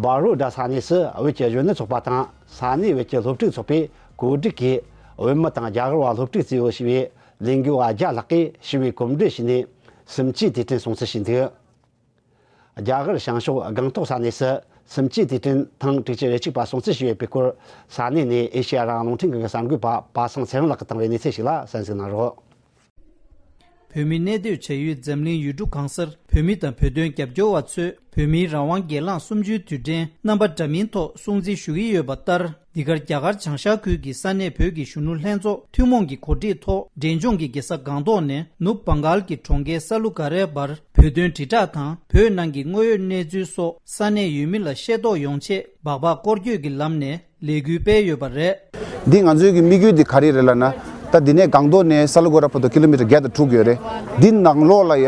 བྷ་རོ་ཌ་ས་གནས་སུ་བོད་ཀྱི་གཞོན་ནུ་ཚོགས་པ་དང་ས་གནས་བོད་ཀྱི་སློབ་ཕྲུག་ཚོགས་པས་གོ་སྒྲིག་གིས་བོད་མི་དང་རྒྱ་གར་བ་སློབ་ཕྲུག་གཙོས་པའི་ལས་འགུལ་བ་བརྒྱ་ལྷག་གིས་ཞི་བའི་གོམ་བགྲོད་བྱས་ནས་སུམ་ཅུའི་དུས་དྲན་སྲུང་བརྩི་ཞུས་འདུག་རྒྱ་གར་བྱང་ཕྱོགས་སྒང་ཏོག་ས་གནས་སུ་སུམ་ཅུའི་དུས་དྲན་ཐེངས་དྲུག་ཅུ་རེ་གཅིག་པ་སྲུང་བརྩི་ཞུས་ཡོད་པའི་སྐོར། ས་གནས་ནས་ཨེ་ཤེ་ཡ་རང་དབང་རླུང་འཕྲིན་ཁང་གི་གསར་འགོད་པ་པ་སངས་ཚེ་རིང་ལགས་ཀྱིས་བཏང་བའི་གནས་ཚུལ་ཞིག་ལ་གསན་གཟིགས་གནང་རོགས། བོད་མི་གནས་སྡོད་བྱ་ཡུལ་འཛམ་གླིང་ཡུལ་གྲུ་གང་སར་བོད་མི་དང་བོད་དོན་རྒྱབ་སྐྱོར་བ་ཚོས་བོད་མིའི་རང་དབང་སྒེར་ལངས་གསུམ་བཅུའི་དུས་དྲན་རྣམ་པ་འདྲ་མིན་ཐོག་སྲུང་བརྩི་ཞུ་གི་ཡོད་པ་ལྟར། འདི་གར་རྒྱ་གར་བྱང་ཤར་ཁུལ་གྱི་ས་གནས་བོད་ཀྱི་གཞོན་ནུ་ལྷན་ཚོགས་ཐུན་མོང་གི་གོ་སྒྲིག་ཐོག་འབྲས་ལྗོངས་ཀྱི་རྒྱལ་ས་སྒང་ཏོག་ནས་ནུབ་བང་གཱལ་གྱི་གྲོང་ཁྱེར་ས་ལུ་ག་རའི་བར་བོད་དོན་དྲིལ་བསྒྲགས་དང་བོད་ནང་གི་དངོས་ཡོད་གནས་ཚུལ་སོགས་ས་གནས་ཡུལ་མི་ལ་ཤེས་རྟོགས་ཡོང་ཆེད་སྦག་སྦག་སྐོར་སྐྱོད་ཀྱི་ལམ་ནས་ལས་འགུལ་སྤེལ་ཡོད་པ་རེད། འདི་ང་ཚོའི་གི་དམིགས་ཡུལ་འདི་ག་རེ་རེད་ལབ་ན། ད་འདི་ནས་སྒང་ཏོག་ནས་ས་ལུ་ག་ར་བར་དུ་ཀི་ལོ་མི་ཊར་བརྒྱ་དང་དྲུག་ཡོད་རེད། འདི་ནང་ལོགས་ལ་ཡ་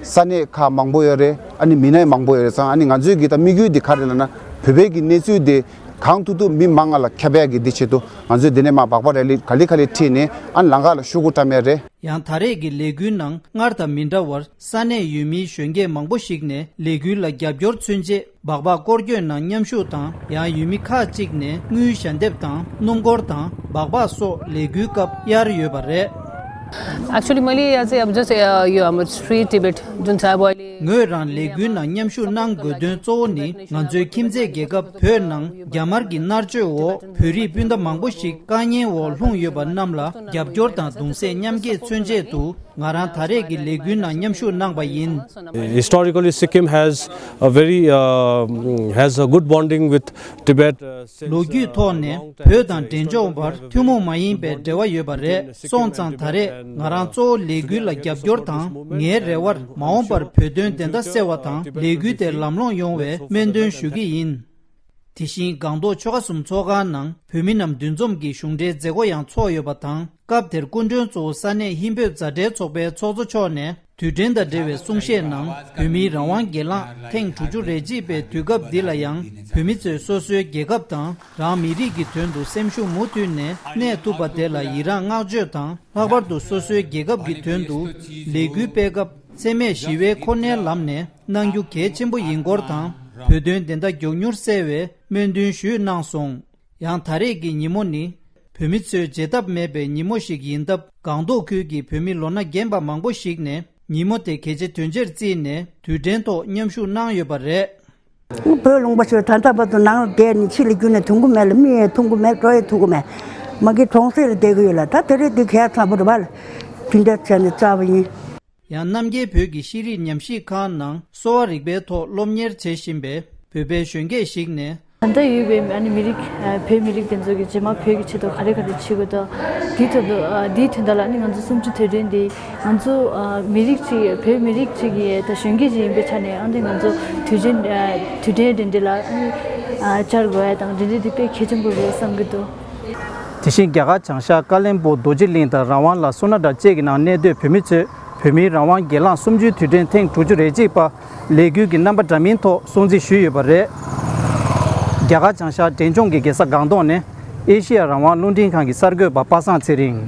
ས་གནས་ཁག་མང་པོ་ཡོད་རེད། ཨ་ནི་མི་སྣ་མང་པོ་ཡོད་རེད་ཙང་། ཨ་ནི་ང་ཚོའི་གི་ད་དམིགས་ཡུལ་འདི་ག་རེ་ལབ་ན། བོད་པའི་གི་གནས་ཚུལ་འདི་གང་ཐུབ་ཐུབ་མི་མང་ང་ལ་ཁྱབ་ཡག་གི་འདི་ཆེད་དུ་ང་ཚོས་འདི་ནས་མར་སྦག་སྦག་རལ་ལི་ག་ལེ་ག་ལེ་ཁྲིད་ནས་ཨ་ནི་ལམ་ཁ་ལ་ཤོག་གུ་བཀྲམ་ཡ་རེད། ཡང་ད་རེས་ཀྱི་ལས་འགུལ་ནང་སྔར་དང་མི་འདྲ་བར་ས་གནས་ཡུལ་མིའི་གཞོན་སྐྱེས་མང་པོ་ཞིག་ནས་ལས་འགུལ་ལ་རྒྱབ་སྐྱོར་མཚོན་ཆེད་སྦག་སྦག་སྐོར་སྐྱོད་ནང་མཉམ་ཞུགས་དང་། ཡང་ཡུལ་མི་ཁག་ཅིག་ནས་དངུལ་ཞལ་འདེབས་དང་སྣུམ་འཁོར་དང་སྦག་སྦག་སོགས་ལས་འགུལ་སྐབས་གཡར་ཡོད་པ་རེད། Actually, मैले यहाँ चाहिँ अब जस्तै, अ, यो हाम्रो free Tibet जुन छ, अब अहिले ངོས་རང་ལས་འགུལ་ནང་མཉམ་ཞུགས་གནང་དགོས་དོན་གཙོ་བོ་ནི། ང་ཚོའི་ཁྱིམ་མཚེས་རྒྱལ་ཁབ་བོད་ནང་རྒྱ་དམར་གྱི་མནར་གཅོད་འོག་བོད་རིགས་སྤུན་ཟླ་མང་པོ་ཞིག་དཀའ་ངལ་འོག་ལྷུང་ཡོད་པ་རྣམས་ལ་རྒྱབ་སྐྱོར་དང་གདུང་སེམས་མཉམ་སྐྱེད་མཚོན་ཆེད་དུ། ང་རང་ད་རེས་ཀྱི་ལས་འགུལ་ནང་མཉམ་ཞུགས་གནང་པ་ཡིན། Historically, Sikkim has a very, uh, has a good bonding with Tibet. Uh, since, ལོ་རྒྱུས་ཐོག་ནས་བོད་དང་འབྲས་ལྗོངས་བར་ཐུན་མོང་མ་ཡིན་པའི་འབྲེལ་བ་ཡོད་པ་རེད། སོང་ཙང་ད་རེས་ང་རང་གཙོ་བོ་ལས་འགུལ་ལ་རྒྱབ་སྐྱོར་དང་། ངའི་རེ་བར་མ་འོངས་པར་བོད་དོན་བདེན་མཐའ་གསལ་བ་དང་ལས་འགུལ་དེ་ལམ་ལྷོང་ཡོང་བའི་སྨོན་འདུན་ཞུ་གི་ཡིན། དེ་བཞིན་སྒང་ཏོག་ཆོལ་ཁ་གསུམ་ཚོགས་ཁང་ནང་བོད་མི་རྣམས་འདུ་འཛོམས་ཀྱི་གཞུང་འབྲེལ་མཛད་སྒོ་ཡང་ཚོགས་ཡོད་པ་དང་། སྐབས་དེར་སྐུ་མགྲོན་གཙོ་བོ་ས་གནས་ཧིན་བོད་མཛའ་འབྲེལ་ཚོགས་པའི་ཚོགས་གཙོ་མཆོག་ནས་དུས་དྲན་དང་འབྲེལ་བའི་གསུང་བཤད་ནང་། བོད་མིའི་རང་དབང་སྒེར་ལངས་ཐེངས་དྲུག་ཅུ་རེ་གཅིག་པའི་དུས་སྐབས་འདི་ལ་ཡང་། བོད་མི་ཚོས་སོ་སོའི་རྒྱལ་ཁབ་དང་རང་མི་རིགས་ཀྱི་དོན་དུ་སེམས་ཤུགས་མུ་མཐུད་ནས་གནས་ཐུབ་པ་དེ་ལ་ཡི་རངས་བསྔགས་བརྗོད་དང་། ལྷག་པར་དུ་སོ་སོའི་རྒྱལ་ཁབ་ཀྱི་དོན་དུ་ལས་འགུལ་སྤེལ་སྐབས་འཚེ་མེད་ཞི་བའི་ཁོ་ནའི་ལམ་ནས་གནང་རྒྱུ་གལ་ཆེན་པོ་ཡིན་སྐོར་དང་། བོད་དོན་བདེན་མཐའ་མགྱོགས་མྱུར་གསལ་བའི་སྨོན་འདུན་ཞུས་གནང་སོང་། ཡང་ད་རེས་ཀྱི་ཉིན་མོ་ནི་བོད་མི་ཚོའི་བརྗེད་ཐབས་མེད་པའི་ཉིན་མོ་ཞིག་ཡིན་སྟབས། སྒང་ཏོག་ཁུལ་གྱི་བོད་མི་ལོ་ན་རྒན་པ་མང་པོ་ཞིག་ནས་ཉིན་མོ་དེ་གལ་ཆེ་དོན་ཆེར་བརྩིས་ནས་དུས་དྲན་ཐོག་མཉམ་ཞུགས་གནང་ཡོད་པ་རེད། བོད་ལུང་པ་ཞིག་ད་ལྟ་བར་དུ་ནང་ལ་བསྡད་ནས་ཕྱི་ལ་རྒྱུ་ནས་འཐུང་གི་མེད་ལ། མི་ཡང་འཐུང་གི་མེད། འགྲོ་ཡང་འཐུང་གི་མེད། མ་གི་གྲོང་གསེབ་ལ་བསྡད་གི་ཡོད་ལ། ད་དེ་རིང་འདི་གས་ཚང་པོ་རེད་བ་ལ། དེ་འདྲ་བྱས་ནས་བཙལ་བ་ཡིན། ཡང་རྣམ་རྒྱལ་བོད་ཀྱི་ཤེས་རིག་ཉམས་ཞིབ་ཁང་ནང་གསོ་བ་རིག་པའི་ཐོག་སློབ་གཉེར་བྱེད་བཞིན་པའི་བོད་པའི་གཞོན་སྐྱེས་ཤིག་ནས། ད་ལྟ་ཡོད་པའི་ཨ་ནི་མི་རིགས། ཨ། བོད་མི་རིགས་དེ་ཚོ་གི་རྗེས་མ་བོད་ཀྱི་ཆེད་དུ་ག་རེ་ག་རེ་བྱེད་དགོས་དང་། དེའི་ཐོག་ཏུ། ཨ། དེའི་དོན་དག་ལ་ཨ་ནི་ང་ཚོ་གསུམ་བཅུ་དུས་དྲན་འདི་ང་ཚོ། ཨ། མི་རིགས་གཅིག་བོད་མི་རིགས་གཅིག་གི་ད་གཞོན་སྐྱེས་ཅིག་ཡིན་པའི་ཆ་ནས། ཨ་ནི་ང་ཚོ་དུས་ཆེན། ཨ། དུས་དྲན་དེ་འདྲ་ལ་ཨ་ནི། ཨ། བཅར་དགོས་ཡ་དང་དེ་འདྲ་དེ་དཔེ་གལ་ཆེན་པོ་རེད་བསམ་གྱི་འདུག་དེ་བཞིན་རྒྱ་གར་བྱང་ཤར་ཀ་ལོན་སྦུག་རྡོ་རྗེ་གླིང་དང་རང་དབང་ལ་སོ་ན་ཌ་བཅས་ཀྱི་ནང་གནས་སྡོད་བོད་མི་ཚོས་བོད་མིའི་རང་དབང་སྒེར་ལངས་གསུམ་བཅུའི་དུས་དྲན་ཐེངས་དྲུག་ཅུ་རེ་གཅིག་པ་ལས་འགུལ་གྱི་རྣམ་པ་འདྲ་མིན་ཐོག་སྲུང་བརྩི་ཞུས་ཡོད་པ་རེད། རྒྱ་གར་བྱང་ཤར་འབྲས་ལྗོངས་ཀྱི་རྒྱལ་ས་སྒང་ཏོག་ནས་ཨེ་ཤེ་ཡ་རང་དབང་རླུང་འཕྲིན་ཁང་གི་གསར་འགོད་པ་པ་སངས་ཚེ་རིང་།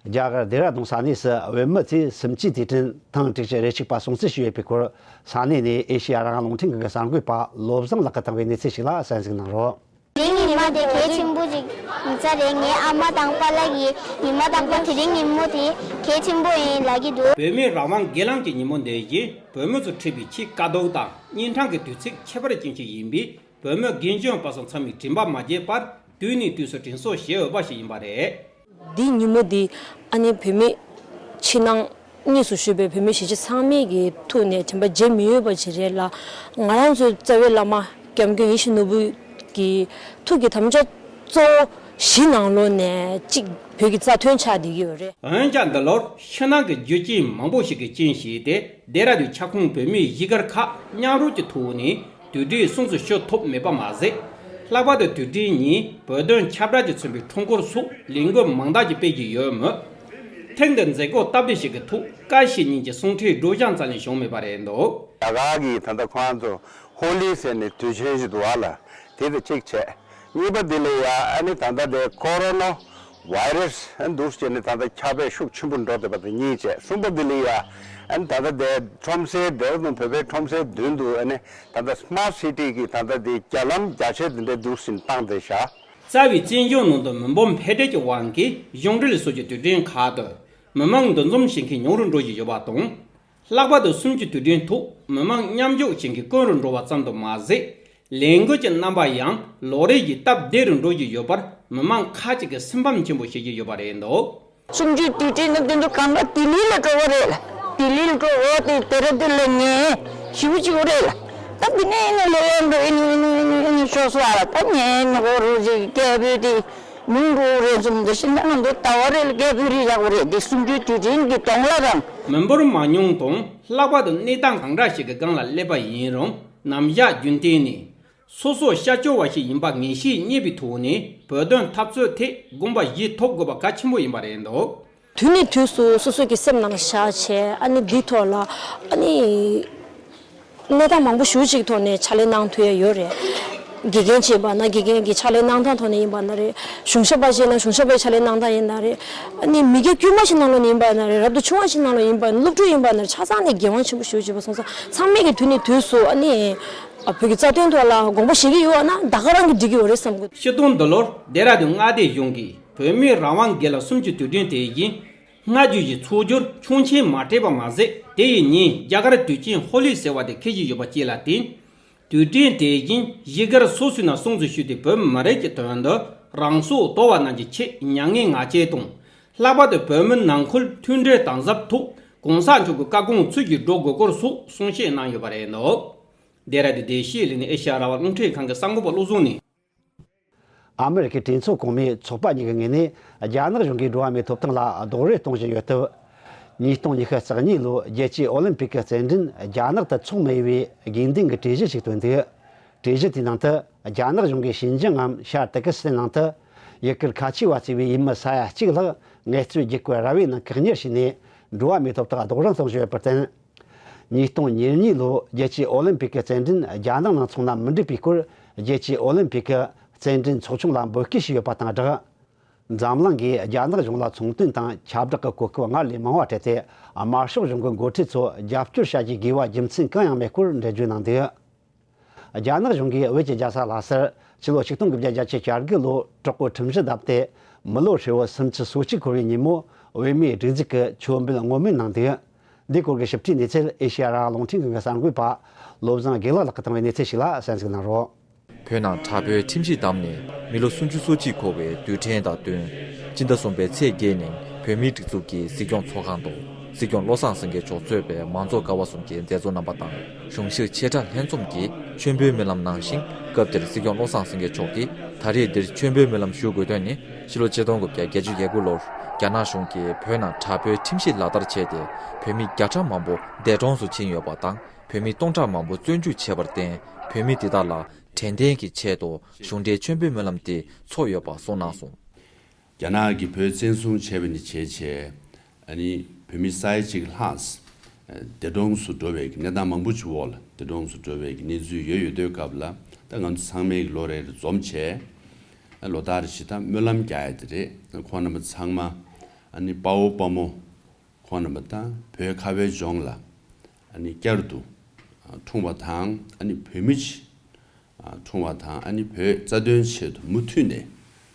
རྒྱ་གར་ལྡེ་ར་ལྡུན་ས་གནས་སུ་བོད་མི་ཚོས་སུམ་ཅུའི་དུས་དྲན་ཐེངས་དྲུག་ཅུ་རེ་གཅིག་པ་སྲུང་བརྩི་ཞུས་ཡོད་པའི་སྐོར། ས་གནས་ནས་ཨེ་ཤེ་ཡ་རང་དབང་རླུང་འཕྲིན་ཁང་གི་གསར་འགོད་པ་བློ་བཟང་ལགས་ཀྱིས་བཏང་བའི་གནས་ཚུལ་ཞིག་ལ་གསན་གཟིགས་གནང་རོགས། དེ་རིང་ཉི་མ་དེ་གལ་ཆེན་པོ་ཅིག་ཡིན་ས་རེད། ངའི་ཨ་མ་དང་པཱ་ལགས་ཀྱིས་ཉི་མ་དང་པོ་དེ་རིང་ཉིན་མོ་དེ་གལ་ཆེན་པོ་ཡིན་ལབ་ཀྱི་འདུག་བོད་མིའི་རང་དབང་སྒེར་ལངས་ཀྱི་ཉིན་མོ་འདི་ཡིས་བོད་མི་ཚོར་འཕྲད་པའི་ཆེས་དཀའ་སྡུག་དང་གཉན་འཕྲང་གི་དུས་ཚིགས་ཁྱད་པར་ཅན་ཞིག་ཡིན་པས། བོད་མི་རྒན་གཞོན་བར་གསུམ་ཚང་མས་དྲན་པ་མ་བརྗེད་པར་དུས་ནས་དུས་སུ་དྲན་གསོ་བྱེད་འོས་པ་ཞིག་ཡིན་པ་རེད། འདིའི་ཉིན་མོ་འདི་ཨ་ནི་བོད་མི་ཕྱི་ནང་གཉིས་སུ་བཞུགས་པའི་བོད་མི་གཞིས་བྱེས་ཚང་མས་ཀྱི་ཐུགས་ནས་དྲན་པ་བརྗེད་མི་འོས་པ་ཅིག་རེད་ལ། ང་རང་ཚོའི་རྩ་བའི་བླ་མ་སྐྱབས་མགོན་ཡིད་བཞིན་ནོར་བུ་གི་ཐུགས་ཀྱི་དམ་བཅའ་གཙོ་བོ་བཞི་ནང་ལོགས་ནས་གཅིག་བོད་ཀྱི་རྩ་དོན་ཆགས་བསྡད་ཀྱི་ཡོད་རེད། འོན་ཀྱང་འདི་ལོར་ཕྱི་ནང་གི་རྒྱུ་རྐྱེན་མང་པོ་ཞིག་གིས་རྐྱེན་བྱས་ཏེ། ལྡེ་ར་ལྡུན་ཁྱབ་ཁོངས་བོད་མིའི་གཞིས་སྒར་ཁག་མཉམ་རུབ་ཀྱི་ཐོག་ནས་དུས་དྲན་སྲུང་བརྩི་ཞུ་ཐུབ་མེད་པ་མ་ཟད། ལྷག་པར་དུ་དུས་དྲན་ཉིན་བོད་དོན་ཁྱབ་བསྒྲགས་ཀྱིས་མཚོན་པའི་ཁྲོམ་སྐོར་སོགས་ལས་འགུལ་མང་དག་ཅིག་སྤེལ་གྱི་ཡོད་མོད། ཐེངས་འདིར་མཛད་སྒོ་སྟབས་བདེ་ཞིག་གི་ཐོག་ཀ་ཤི་ཉིན་གྱི་གསུང་འཕྲིན་སྒྲོག་སྦྱང་རྩ་ནས་བྱུང་མེད་པ་རེད་འདུག་རྒྱ་གར་གྱི་ད་ལྟ་ཁོང་ཚོ་ཧོ་ལི་ཟེར་ནས་དུས་ཆེན་ཞིག་འདུག་བ་ལ། དེ་དང་གཅིག་བྱས། གཉིས་པ་འདི་ལ་ཡ་ཨ་ནི་ད་ལྟ་དེ་ཀོ་རོ་ན་བྷའི་རེ་སི་འདུག་ཟེར་ནས་ད་ལྟ་ཁྱབ་སྤེལ་ཤུགས་ཆེན་པོ་འགྲོ་བསྡད་པ་དང་གཉིས་བྱས། གསུམ་པ་འདི་ལ་ཡ་ཨ་ནི་ད་ལྟ་དེ་ཁྲོམ་སའི་འབྲེལ་བ་དང་བོད་པའི་ཁྲོམ་སའི་མདུན་དུ་ཨ་ནི་ད་ལྟ་སི་མ་ཊི་སི་ཊི་གི་ད་ལྟ་དེ་རྒྱ་ལམ་རྒྱ་ཆེ་འདི་འདྲའི་འདུག་ཟེར་བཏང་བསྡད་བཞག་རྩ་བའི་བཙན་བྱོལ་ནང་དུ་མི་འབོར་འཕེལ་འགྲིབ་ཀྱི་དབང་གིས་གཞུང་འབྲེལ་སོགས་ཀྱི་དུས་དྲན་ཁག་ཏུ་མི་མང་འདུ་འཛོམས་བྱེད་མཁན་ཉུང་རུ་འགྲོ་བཞིན་ཡོད་པ་དང་། ལྷག་པར་དུ་གསུམ་བཅུའི་དུས་དྲན་ཐོག་མི་མང་མཉམ་ཞུགས་བྱེད་མཁན་དཀོན་རུ་འགྲོ་བ་ཙམ་དུ་མ་ཟད། ལས་འགུལ་གྱི་རྣམ་པ་ཡང་ལོ་རེ་བཞིན་སྟབས་བདེ་རུ་འགྲོ་བཞིན་ཡོད་པར་མི་མང་ཁག་ཅིག་གིས་སེམས་ཕམ་ཆེན་པོ་བྱེད་ཀྱི་ཡོད་པ་རེད་འདུག་གསུམ་བཅུའི་དུས་དྲན་ནི་དེ་ཚོ་གང་ག་ལྡི་ལི་ལ་འགྲོ་བ་རེད་ལ། ལྡི་ལི་ལ་འགྲོ་འོ་དེ་དེ་ར་དེ་ལ་ཉན་ཞིབ་ཅིག་རེད་ལ། ད་འདི་ནས་ཨེ་ནས་ལོ་ཡང་འགྲོ་ཨེ་ནས་ཨེ་ནས་ཨེ་ནས་ཤོག་སོ་ཨ་ལ། ད་ཉན་ནི་གོ་རུ་ཅིག་སྐད་འབོད་དེ་མིང་འགྲོ་རེད་བཟུམ་འདི་ཤིན་ད་ང་ཚོ་ད་བ་རེད་ལ་སྐད་འབོད་རེད་ཡག་པོ་རེད། འདི་གསུམ་བཅུའི་དུས་དྲན་གྱི་གདོང་ལ་རང་། མི་འབོར་མང་ཉུང་དང་ལྷག་པར་དུ་གནས་སྟངས་གང་འདྲ་ཞིག་གི་སྒང་ལ་སླེབས་པ་ཡིན་རུང་ནམ་ཞག་རྒྱུན་གཏན་ནས། སོ་སོ་ཤ་སྐྱོ་བ་ཞིག་ཡིན་པ་ངེས་ཤེས་རྙེད་པའི་ཐོག་ནས་བོད་དོན་འཐབ་རྩོད་ཐད་དགོངས་པ་བཞེས་ཐུབ་དགོས་པ་གལ་ཆེན་པོ་ཡིན་པ་རེད་འདུག་དུས་ནས་དུས་སུ་སོ་སོ་གི་སེམས་ནང་བཞག་བྱས་ཨ་ནི་འདིའི་ཐོག་ལ་ཨ་ནི་གནས་སྟངས་མང་པོ་ཞེ་ཅིག་ཐོག་ནས་ཕྱག་ལས་གནང་ཐུབ་ཡ་ཡོད་རེད། དགེ་རྒན་བྱས་པ་ན་དགེ་རྒན་གྱི་ཕྱག་ལས་གནང་སྟངས་ཐོག་ནས་ཡིན་པ་ན་རེད། གཞུང་ཞབས་པ་བྱས་ན་གཞུང་ཞབས་པའི་ཕྱག་ལས་གནང་སྟངས་ཡིན་ན་རེད། ཨ་ནི་མི་སྐྱ་དཀྱུས་མ་ཞིག་ནང་ལ་ཡིན་པ་ན་རེད། རབ་ཏུ་ཆུང་བ་ཞིག་ནང་ལ་ཡིན་པ་ན་སློབ་ཕྲུག་ཡིན་པ་ན་རེད། ཆ་ཚང་ནས་འགན་དབང་ཆེན་པོ་ཞེ་ཅིག་ཡོད་པ་སོང་ཙང་ཚང་མས་ཀྱི་དུས་ནས་དུས་སུ་ཨ་ནི། ཨ། བོད་ཀྱི་རྩ་དོན་ཐོག་ལ་དགོངས་པ་བཞེས་ཀྱི་ཡོད་ན་ད་ག་རང་གིས་འགྲིག་གི་ཡོད་རེད་བསམ་གི། སྤྱིར་བཏང་འདི་ལོར་ལྡེ་ར་ལྡུན་མངའ་སྡེ་གཞུང་གིས་བོད་མིའི་རང་དབང་སྒེར་ལངས་གསུམ་བཅུའི་དུས་དྲན་དེ་བཞིན་སྔ་རྗེས་ཀྱི་འཚོགས་རྒྱུར་ཆོག་མཆན་མ་སྤྲད་པ་མ་ཟད། དེ་ཡི་ཉིན་རྒྱ་གར་དུས་ཆེན་ཧོ་ལི་ཟེར་བ་དེ་འཁེལ་བཞིན་ཡོད་པ་བཅས་ལ་བརྟེན། དུས་དྲན་དེ་བཞིན་གཞིས་སྒར་སོ་སོའི་ནང་སྲུང་བརྩི་ཞུས་ཏེ། བོད་མི་རིགས་ཀྱི་དོན་དུ་རང་སྲོག་དོར་བ་རྣམས་ཀྱི་ཆེད་མྱ་ངན་ང་རྒྱལ་དང་། ལྷག་པར་དུ་བོད་མི་ནང་ཁུལ་མཐུན་སྒྲིལ་དམ་ཟབ་ཐོག་གོང་ས་མཆོག་གི་བཀའ་དགོངས་ཚུལ་གྱིས་སྒྲུབ་དགོས་སྐོར་སོགས་གསུང་བཤད་གནང་ཡོད་པ་རེད་འདུག་ལྡེ་ར་ལྡུན་བདེ་སྐྱིད་གླིང་ནས་ཨེ་ཤ་ཡ་རང་དབང་རླུང་འཕྲིན་ཁང་གི་གསར་འགོད་པ་བློ་བཟང་ནས། ཨ་མི་རི་ཀའི་གྲོས་ཚོགས་གོང་མས་ཚོགས་པ་གཉིས་ཀྱི་ངོས་ནས་རྒྱ་ནག་གཞུང་གིས་འགྲོ་བ་མིའི་ཐོབ་ཐང་ལ་རྡོག་རོལ་གཏོང་བཞིན་ཡོད་སྟབས། ཉིས་སྟོང་ཉི་ཤུ་རྩ་གཉིས་ལོའི་རྒྱལ་སྤྱིའི་ཨོ་ལིམ་པིག་གི་རྩེད་འགྲན་རྒྱ་ནག་ཏུ་འཚོགས་མི་ཡོང་བའི་དགོས་འདུན་གྱི་གྲོས་གཞི་ཞིག་བཏོན་འདུག་གྲོས་གཞི་དེའི་ནང་དུ་རྒྱ་ནག་གཞུང་གིས་ཞིན་ཅང་ངམ་ཤར་ཏུར་ཀི་སི་ཐན་ནང་དུ་ཡུ་གུར་ཁ་ཆེ་བ་གཙོས་པའི་ཡུལ་མི་ས་ཡ་གཅིག་ལྷག་ངལ་རྩོལ་བརྒྱུད་སྐུལ་ར་བའི་ནང་བཀག་ཉར་བྱས་ནས་འགྲོ་བ་མིའི་ཐོབ་ཐང་རྡོག་རོལ་གཏོང་བཞིན་ཡོད་པར་བརྟེན། ཉིས་སྟོང་ཉེར་གཉིས་ལོའི་རྒྱལ་སྤྱིའི་ཨོ་ལིམ་པིག་གི་རྩེད་འགྲན་རྒྱ་ནག་ནང་འཚོགས་ན་མི་འགྲིག་པའི་སྐོར་རྒྱལ་སྤྱིའི་ཨོ་ལིམ་པིག་གི་རྩེད་འགྲན་ཚོགས་ཆུང་ལ་འབོད་སྐུལ་བྱས་ཡོད་པ་དང་སྦྲགས། འཛམ་གླིང་གིས་རྒྱ་ནག་གཞུང་ལ་ཚོང་དོན་དང་ཁྱབ་བསྒྲགས་ཀྱི་གོ་སྐབས་སྔར་ལས་མང་བ་སྤྲད་དེ། དམར་ཤོག་གཞུང་གི་འགོ་ཁྲིད་ཚོ་རྒྱབ་སྐྱོར་བྱ་རྒྱུའི་དགོས་པ་རྒྱུ་མཚན་གང་ཡང་མེད་སྐོར་འགྲེལ་བརྗོད་གནང་འདུག་རྒྱ་ནག་གཞུང་གིས་བོད་ཀྱི་རྒྱལ་ས་ལྷ་སར་ཕྱི་ལོ་ཆིག་སྟོང་དགུ་བརྒྱ་བརྒྱད་ཅུ་གྱ་དགུ་ལོའི་དྲག་པོའི་ཁྲིམས་གཞི་བརྡབས་ཏེ། མི་ལོ་ཧྲིལ་བོ་སུམ་ཅུ་སོ་གཅིག་འཁོར་བའི་ཉིན་མོ་བོད་མིའི་སྒྲིག་འཛུགས་ཀྱི་མཆོད་འབུལ་བསྔོ་སྨོན་གནང་འདུག་འདིའི་སྐོར་གྱི་ཞིབ་ཕྲའི་གནས་ཚུལ་ཨེ་ཤེ་ཡ་རང་དབང་རླུང་འཕྲིན་ཁང་གི་གསར་འགོད་པ་བློ་བཟང་དགེ་ལེགས་ལགས་ཀྱིས་བཏང་བའི་གནས་ཚུལ་ཞིག་ལ་གསན་གཟིགས་གནང་རོགས། བོད་ནང་དྲག་པོའི་ཁྲིམས་གཞི་བསྡམས་ནས་མི་ལོ་སུམ་ཅུ་སོ་གཅིག་འཁོར་བའི་དུས་དྲན་དང་བསྟུན། སྤྱི་ཟླ་གསུམ་པའི་ཚེས་བརྒྱད་ཉིན་བོད་མིའི་སྒྲིག་འཛུགས་ཀྱི་སྲིད་སྐྱོང་ཚོགས་ཁང་དུ་སྲིད་སྐྱོང་བློ་བཟང་སེང་གེ་མཆོག་གཙོས་པའི་མང་གཙོ་ཀ་བ་གསུམ་གྱི་མཛད་གཙོ་རྣམ་པ་དང་གཞུང་ཞབས་ཆེ་ཕྲ་ལྷན་འཛོམས་ཀྱིས་མཆོད་འབུལ་སྨོན་ལམ་གནང་ཞིང་། སྐབས་དེར་སྲིད་སྐྱོང་བློ་བཟང་སེང་གེ་མཆོག་གིས། ད་རེས་འདིར་མཆོད་འབུལ་སྨོན་ལམ་ཞུ་དགོས་དོན་ནི། ཕྱི་ལོ་ཆིག་སྟོང་དགུ་བརྒྱ་བརྒྱད་ཅུ་གྱ་དགུ་ལོར་རྒྱ་ནག་གཞུང་གིས་བོད་ནང་དྲག་པོའི་ཁྲིམས་གཞི་ལག་བསྟར་བྱས་ཏེ། བོད་མི་བརྒྱ་ཕྲག་མང་པོ་འདས་གྲོངས་སུ་ཕྱིན་ཡོད་པ་དང་། བོད་མི་སྟོང་ཕྲག་མང་པོ་བཙོན་འཇུག་བྱས་པར་བརྟེན། བོད་མི་དེ་དག་ལ་དྲན་རྟེན་གྱི་ཆེད་དུ་གཞུང་འབྲེལ་མཆོད་འབུལ་སྨོན་ལམ་དེ་ཚོགས་ཡོད་པ་གསུངས་གནང་སོང་། རྒྱ་ནག་གིས་བོད་བཙན་བཟུང་བྱས་པ་ནས་བྱས་བྱས། ཨ་ནི་བོད་མི་ས་ཡ་གཅིག་ལྷག་འདས་གྲོངས་སུ་འགྲོ་བའི་གནས་སྟངས་མང་པོ་ཅིག་འོག་ལ་འདས་གྲོངས་སུ་འགྲོ་བའི་གནས་ཚུལ་ཡོད་ཡོད་དུས་སྐབས་ལ། ད་ང་ཚོ་ཚང་མས་ལོ་རེ་རེ་འཛོམས་བྱས། ལོ་ལྟར་རེ་བཞིན་ད་སྨོན་ལམ་རྒྱག་ཡ་དེ་རེད། ཁོང་རྣམ་པ་ཚང་མ་ཨ་ནི་དཔའ་བོ་དཔའ་མོ་ཁོང་རྣམ་པ་དང་བོད་ཁ་བའི་ལྗོངས་ལ་ཨ་ནི་བསྐྱར་དུ་འཁྲུངས་པ་དང་། ཨ་ནི་བོད་མི་ཆེད་འཁྲུངས་པ་དང་། ཨ་ནི་བོད་རྩ་དོན་ཆེད་དུ་མུ་མཐུད་ནས་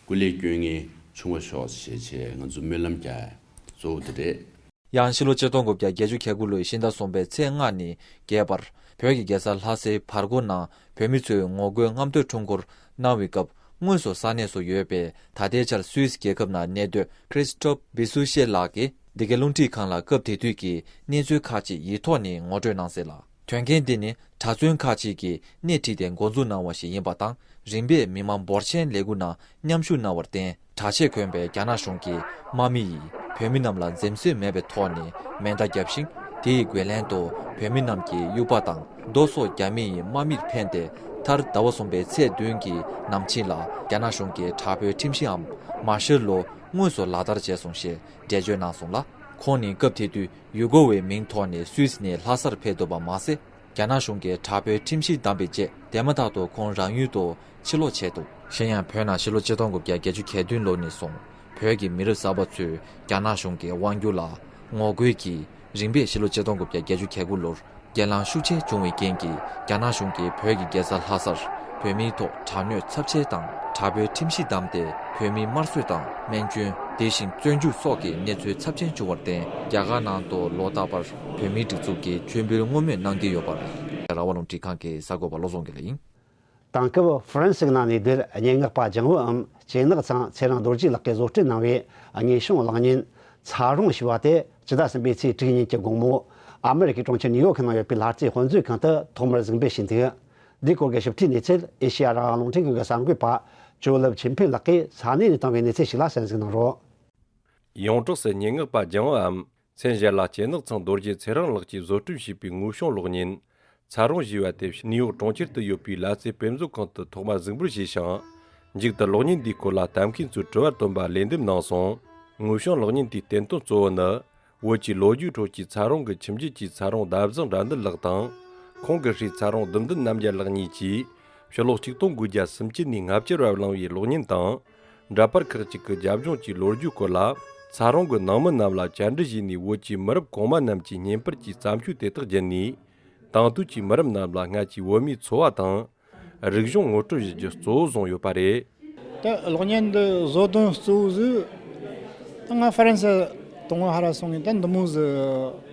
སྐུ་ལས་བསྐྱོན་མཁན་བྱུང་བར་ཤོག་ཅེས་བྱས་ང་ཚོ་སྨོན་ལམ་རྒྱག་གཙོ་བོ་དེ་རེད། ཡང་ཕྱི་ལོ་ཆིག་སྟོང་དགུ་བརྒྱ་བརྒྱད་ཅུ་གྱ་དགུ་ལོའི་ཕྱི་ཟླ་གསུམ་པའི་ཚེས་ལྔ་ཉིན་རྒྱས་པར་བོད་ཀྱི་རྒྱལ་ས་ལྷ་སའི་བར་སྐོར་ནང་བོད་མི་ཚོས་ངོ་རྒོལ་རྔམ་སྟོན་ཁྲོམ་སྐོར་གནང་བའི་སྐབས། དངོས་སུ་ས་གནས་སུ་ཡོད་པའི་ད་ལྟའི་ཆར་སུད་སི་རྒྱལ་ཁབ་ནང་གནས་སྡོད་ཁྲིས་ཊོབ་བི་སུ་ཤེ་ལགས་ཀྱིས་འདི་གའི་རླུང་འཕྲིན་ཁང་ལ་སྐབས་དེ་དུས་ཀྱི་གནས་ཚུལ་ཁག་ཅིག་ཡིག་ཐོག་ནས་ངོ་སྤྲོད་གནང་གསལ་ལ། དོན་རྐྱེན་འདི་ནི་གྲྭ་བཙུན་ཁག་ཅིག་གིས་སྣེ་ཁྲིད་དེ་འགོ་འཛུགས་གནང་བ་ཞིག་ཡིན་པ་དང་། རིམ་པས་མི་མང་འབོར་ཆེན་ལས་འགུལ་ནང་མཉམ་ཞུགས་གནང་བར་བརྟེན། དྲག་ཆས་གོན་པའི་རྒྱ་ནག་གཞུང་གིས་དམག་མི་ཡིས་བོད་མི་རྣམས་ལ་འཛེམ་ཟོན་མེད་པའི་ཐོག་ནས་མེ་མདའ་བརྒྱབ་ཤིང་། དེ་ཡི་རྒོལ་ལན་དུ་བོད་མི་རྣམས་ཀྱིས་དབྱུག་པ་དང་རྡོ་སོགས་རྒྱ་མི་ཡི་དམག་མིར་འཕེན་ཏེ། མཐར་ཟླ་བ་གསུམ་པའི་ཚེས་བདུན་གྱི་ནམ་ཕྱེད་ལ་རྒྱ་ནག་གཞུང་གིས་དྲག་པོའི་ཁྲིམས་གཞིའམ་མར་ཤལ་ལོ་དངོས་སུ་ལག་བསྟར་བྱས་སོང་ཞེས་འགྲེལ་བརྗོད་གནང་སོང་ལ། ཁོང་ནི་སྐབས་དེ་དུས་ཡུ་གོ་བའི་མིང་ཐོག་ནས་སུད་སི་ནས་ལྷ་སར་ཕེབས་འདུག་པ་མ་ཟད། རྒྱ་ནག་གཞུང་གིས་དྲག་པོའི་ཁྲིམས་གཞི་བསྡམས་པའི་རྗེས། དེ་མ་ཐག་ཏུ་ཁོང་རང་ཡུལ་དུ་ཕྱིར་ལོག་བྱས་འདུག་གཞན་ཡང་། བོད་ནང་ཕྱི་ལོ་ཆིག་སྟོང་དགུ་བརྒྱ་བརྒྱད་ཅུ་གྱ་བདུན་ལོ་ནས་བཟུང་། བོད་ཀྱི་མི་རབས་གསར་པ་ཚོས་རྒྱ་ནག་གཞུང་གི་དབང་སྒྱུར་ལ་ངོ་རྒོལ་གྱིས། རིམ་པས་ཕྱི་ལོ་ཆིག་སྟོང་དགུ་བརྒྱ་བརྒྱད་ཅུ་གྱ་དགུ་ལོར་གྱེན་ལངས་ཤུགས་ཆེ་བྱུང་བའི་རྐྱེན་གྱིས། རྒྱ་ནག་གཞུང་གིས་བོད་ཀྱི་རྒྱལ་ས་ལྷ་སར་བོད་མིའི་ཐོག་དྲག་གནོན་ཚབས་ཆེ་དང་། དྲག་པོའི་ཁྲིམས་གཞི་བསྡམས་ཏེ། བོད་མིའི་དམར་གསོད་དང་། སྨན་བཅོས། དེ་བཞིན་བཙོན་འཇུག་སོགས་ཀྱི་གནས་ཚུལ་ཚབས་ཆེན་བྱུང་བར་བརྟེན། རྒྱ་གར་ནང་དུ་ལོ་རྟག་པར་བོད་མིའི་སྒྲིག་འཛུགས་ཀྱིས་མཆོད་འབུལ་བསྔོ་སྨོན་གནང་གི་ཡོད་པ་རེད། རྒྱལ་ར་བ་རླུང་འཕྲིན་ཁང་གི་གསར་འགོད་པ་བློ་བཟང་དགེ་ལེགས་ཡིན། དེང་སྐབས་ཧྥ་རན་སི་ནང་ནས་སྡོད་སྙན་ངག་པ་ལྗང་བུའམ་ཅེ་ནག་ཚང་ཚེ་རིང་རྡོ་རྗེ་ལགས་ཀྱིས་བཟོ་སྐྲུན་གནང་བའི་དངོས་བྱུང་གློག་བརྙན་ཚ་རོང་ཞེས་པ་དེ་ཕྱི་ཟླ་གསུམ་པའི་ཚེས་དྲུག་ཉིན་གྱི་དགོང་མོ། ཨ་མི་རི་ཀའི་གྲོང་ཁྱེར་ནིའུ་ཡོག་ནང་ཡོད་པའི་ལྷ་རྩེ་དཔེ་མཛོད་ཁང་དུ་ཐོག་མར་གཟིགས་འབུལ་བྱས་འདུག་འདིའི་སྐོར་གྱི་ཞིབ་ཕྲའི་གནས་ཚུལ་ཨེ་ཤེ་ཡ་རང་དབང་རླུང་འཕྲིན་ཁང་གི་གསར་འགོད་པ་ཇོ་ལེབ་ཆིན་ཕིན་ལགས་ཀྱིས་ས་གནས་ནས་བཏང་བའི་གནས་ཚུལ་ཞིག་ལ་གསན་གཟིགས་གནང་རོགས། ཡོངས་གྲགས་སུ་སྙན་ངག་པ་ལྗང་བུའམ་མཚན་གཞན་ལ་ཅེ་ནག་ཚང་རྡོ་རྗེ་ཚེ་རིང་ལགས་ཀྱིས་བཟོ་སྐྲུན་བྱས་པའི་དངོས་བྱུང་གློག་བརྙན་ཚ་རོང་ཞེས་པ་དེ་ནིའུ་ཡོག་གྲོང་ཁྱེར་དུ་ཡོད་པའི་ལྷ་རྩེ་དཔེ་མཛོད་ཁང་དུ་ཐོག་མར་གཟིགས་འབུལ་བྱས་ཤིང་། མཇུག་ཏུ་གློག་བརྙན་འདིའི་སྐོར་ལ་ལྟ་མཁན་ཚོའི་དྲི་བར་བཏོན་པར་ལན་འདེབས་གནང་སོང་། དངོས་བྱུང་གློག་བརྙན་དེའི་བསྟན་དོན་གཙོ་བོ་ནི། བོད་ཀྱི་ལོ་རྒྱུས་ཁྲོད་ཀྱི་ཚ་རོང་གི་ཁྱིམ་རྒྱུད་ཀྱི་ཚ་རོང་ཟླ་བཟང་དགྲ་འདུལ་ལགས་དང་། ཁོང་གི་སྲས་ཚ་རོང་བདུད་འདུལ་རྣམ་རྒྱལ་ལགས་གཉིས་ཀྱིས། ཕྱི་ལོ་ཆིག་སྟོང་དགུ་བརྒྱ་སུམ་ཅུ་ནས་ལྔ་བཅུ་བར་བླངས་པའི་གློག་བརྙན་དང་། འདྲ་པར་ཁག་ཅིག་གི་རྒྱབ་ལྗོངས་ཀྱི་ལོ་རྒྱུས་སྐོར་ལ། ཚ་རོང་གི་ནང་མི་རྣམས་ལ་བཅར་འདྲི་བྱས་ནས། བོད་ཀྱི་མི་རབས་གོང་མ་རྣམས་ཀྱིས་བསྙེན་པར་གྱི་བརྩམས་ཆོས་དེ་དག་བརྒྱུད་ནས། དེང་དུས་ཀྱི་མི་རབས་རྣམས་ལ་སྔར་གྱི་བོད་མིའི་འཚོ་བ་དང་། རིག་གཞུང་ངོ་སྤྲོད་བྱེད་རྒྱུ་གཙོ་བོ་བཟུང་ཡོད་པ་རེད། ད་གློག་བརྙན་འདི་བཟོ་དོན་གཙོ་བོ་ཟིག་ད་ང་ཧྥ་རན་སི་དུང་ཧ་ར་སོང་ངས་ད་འདི་མོ་ཟིག་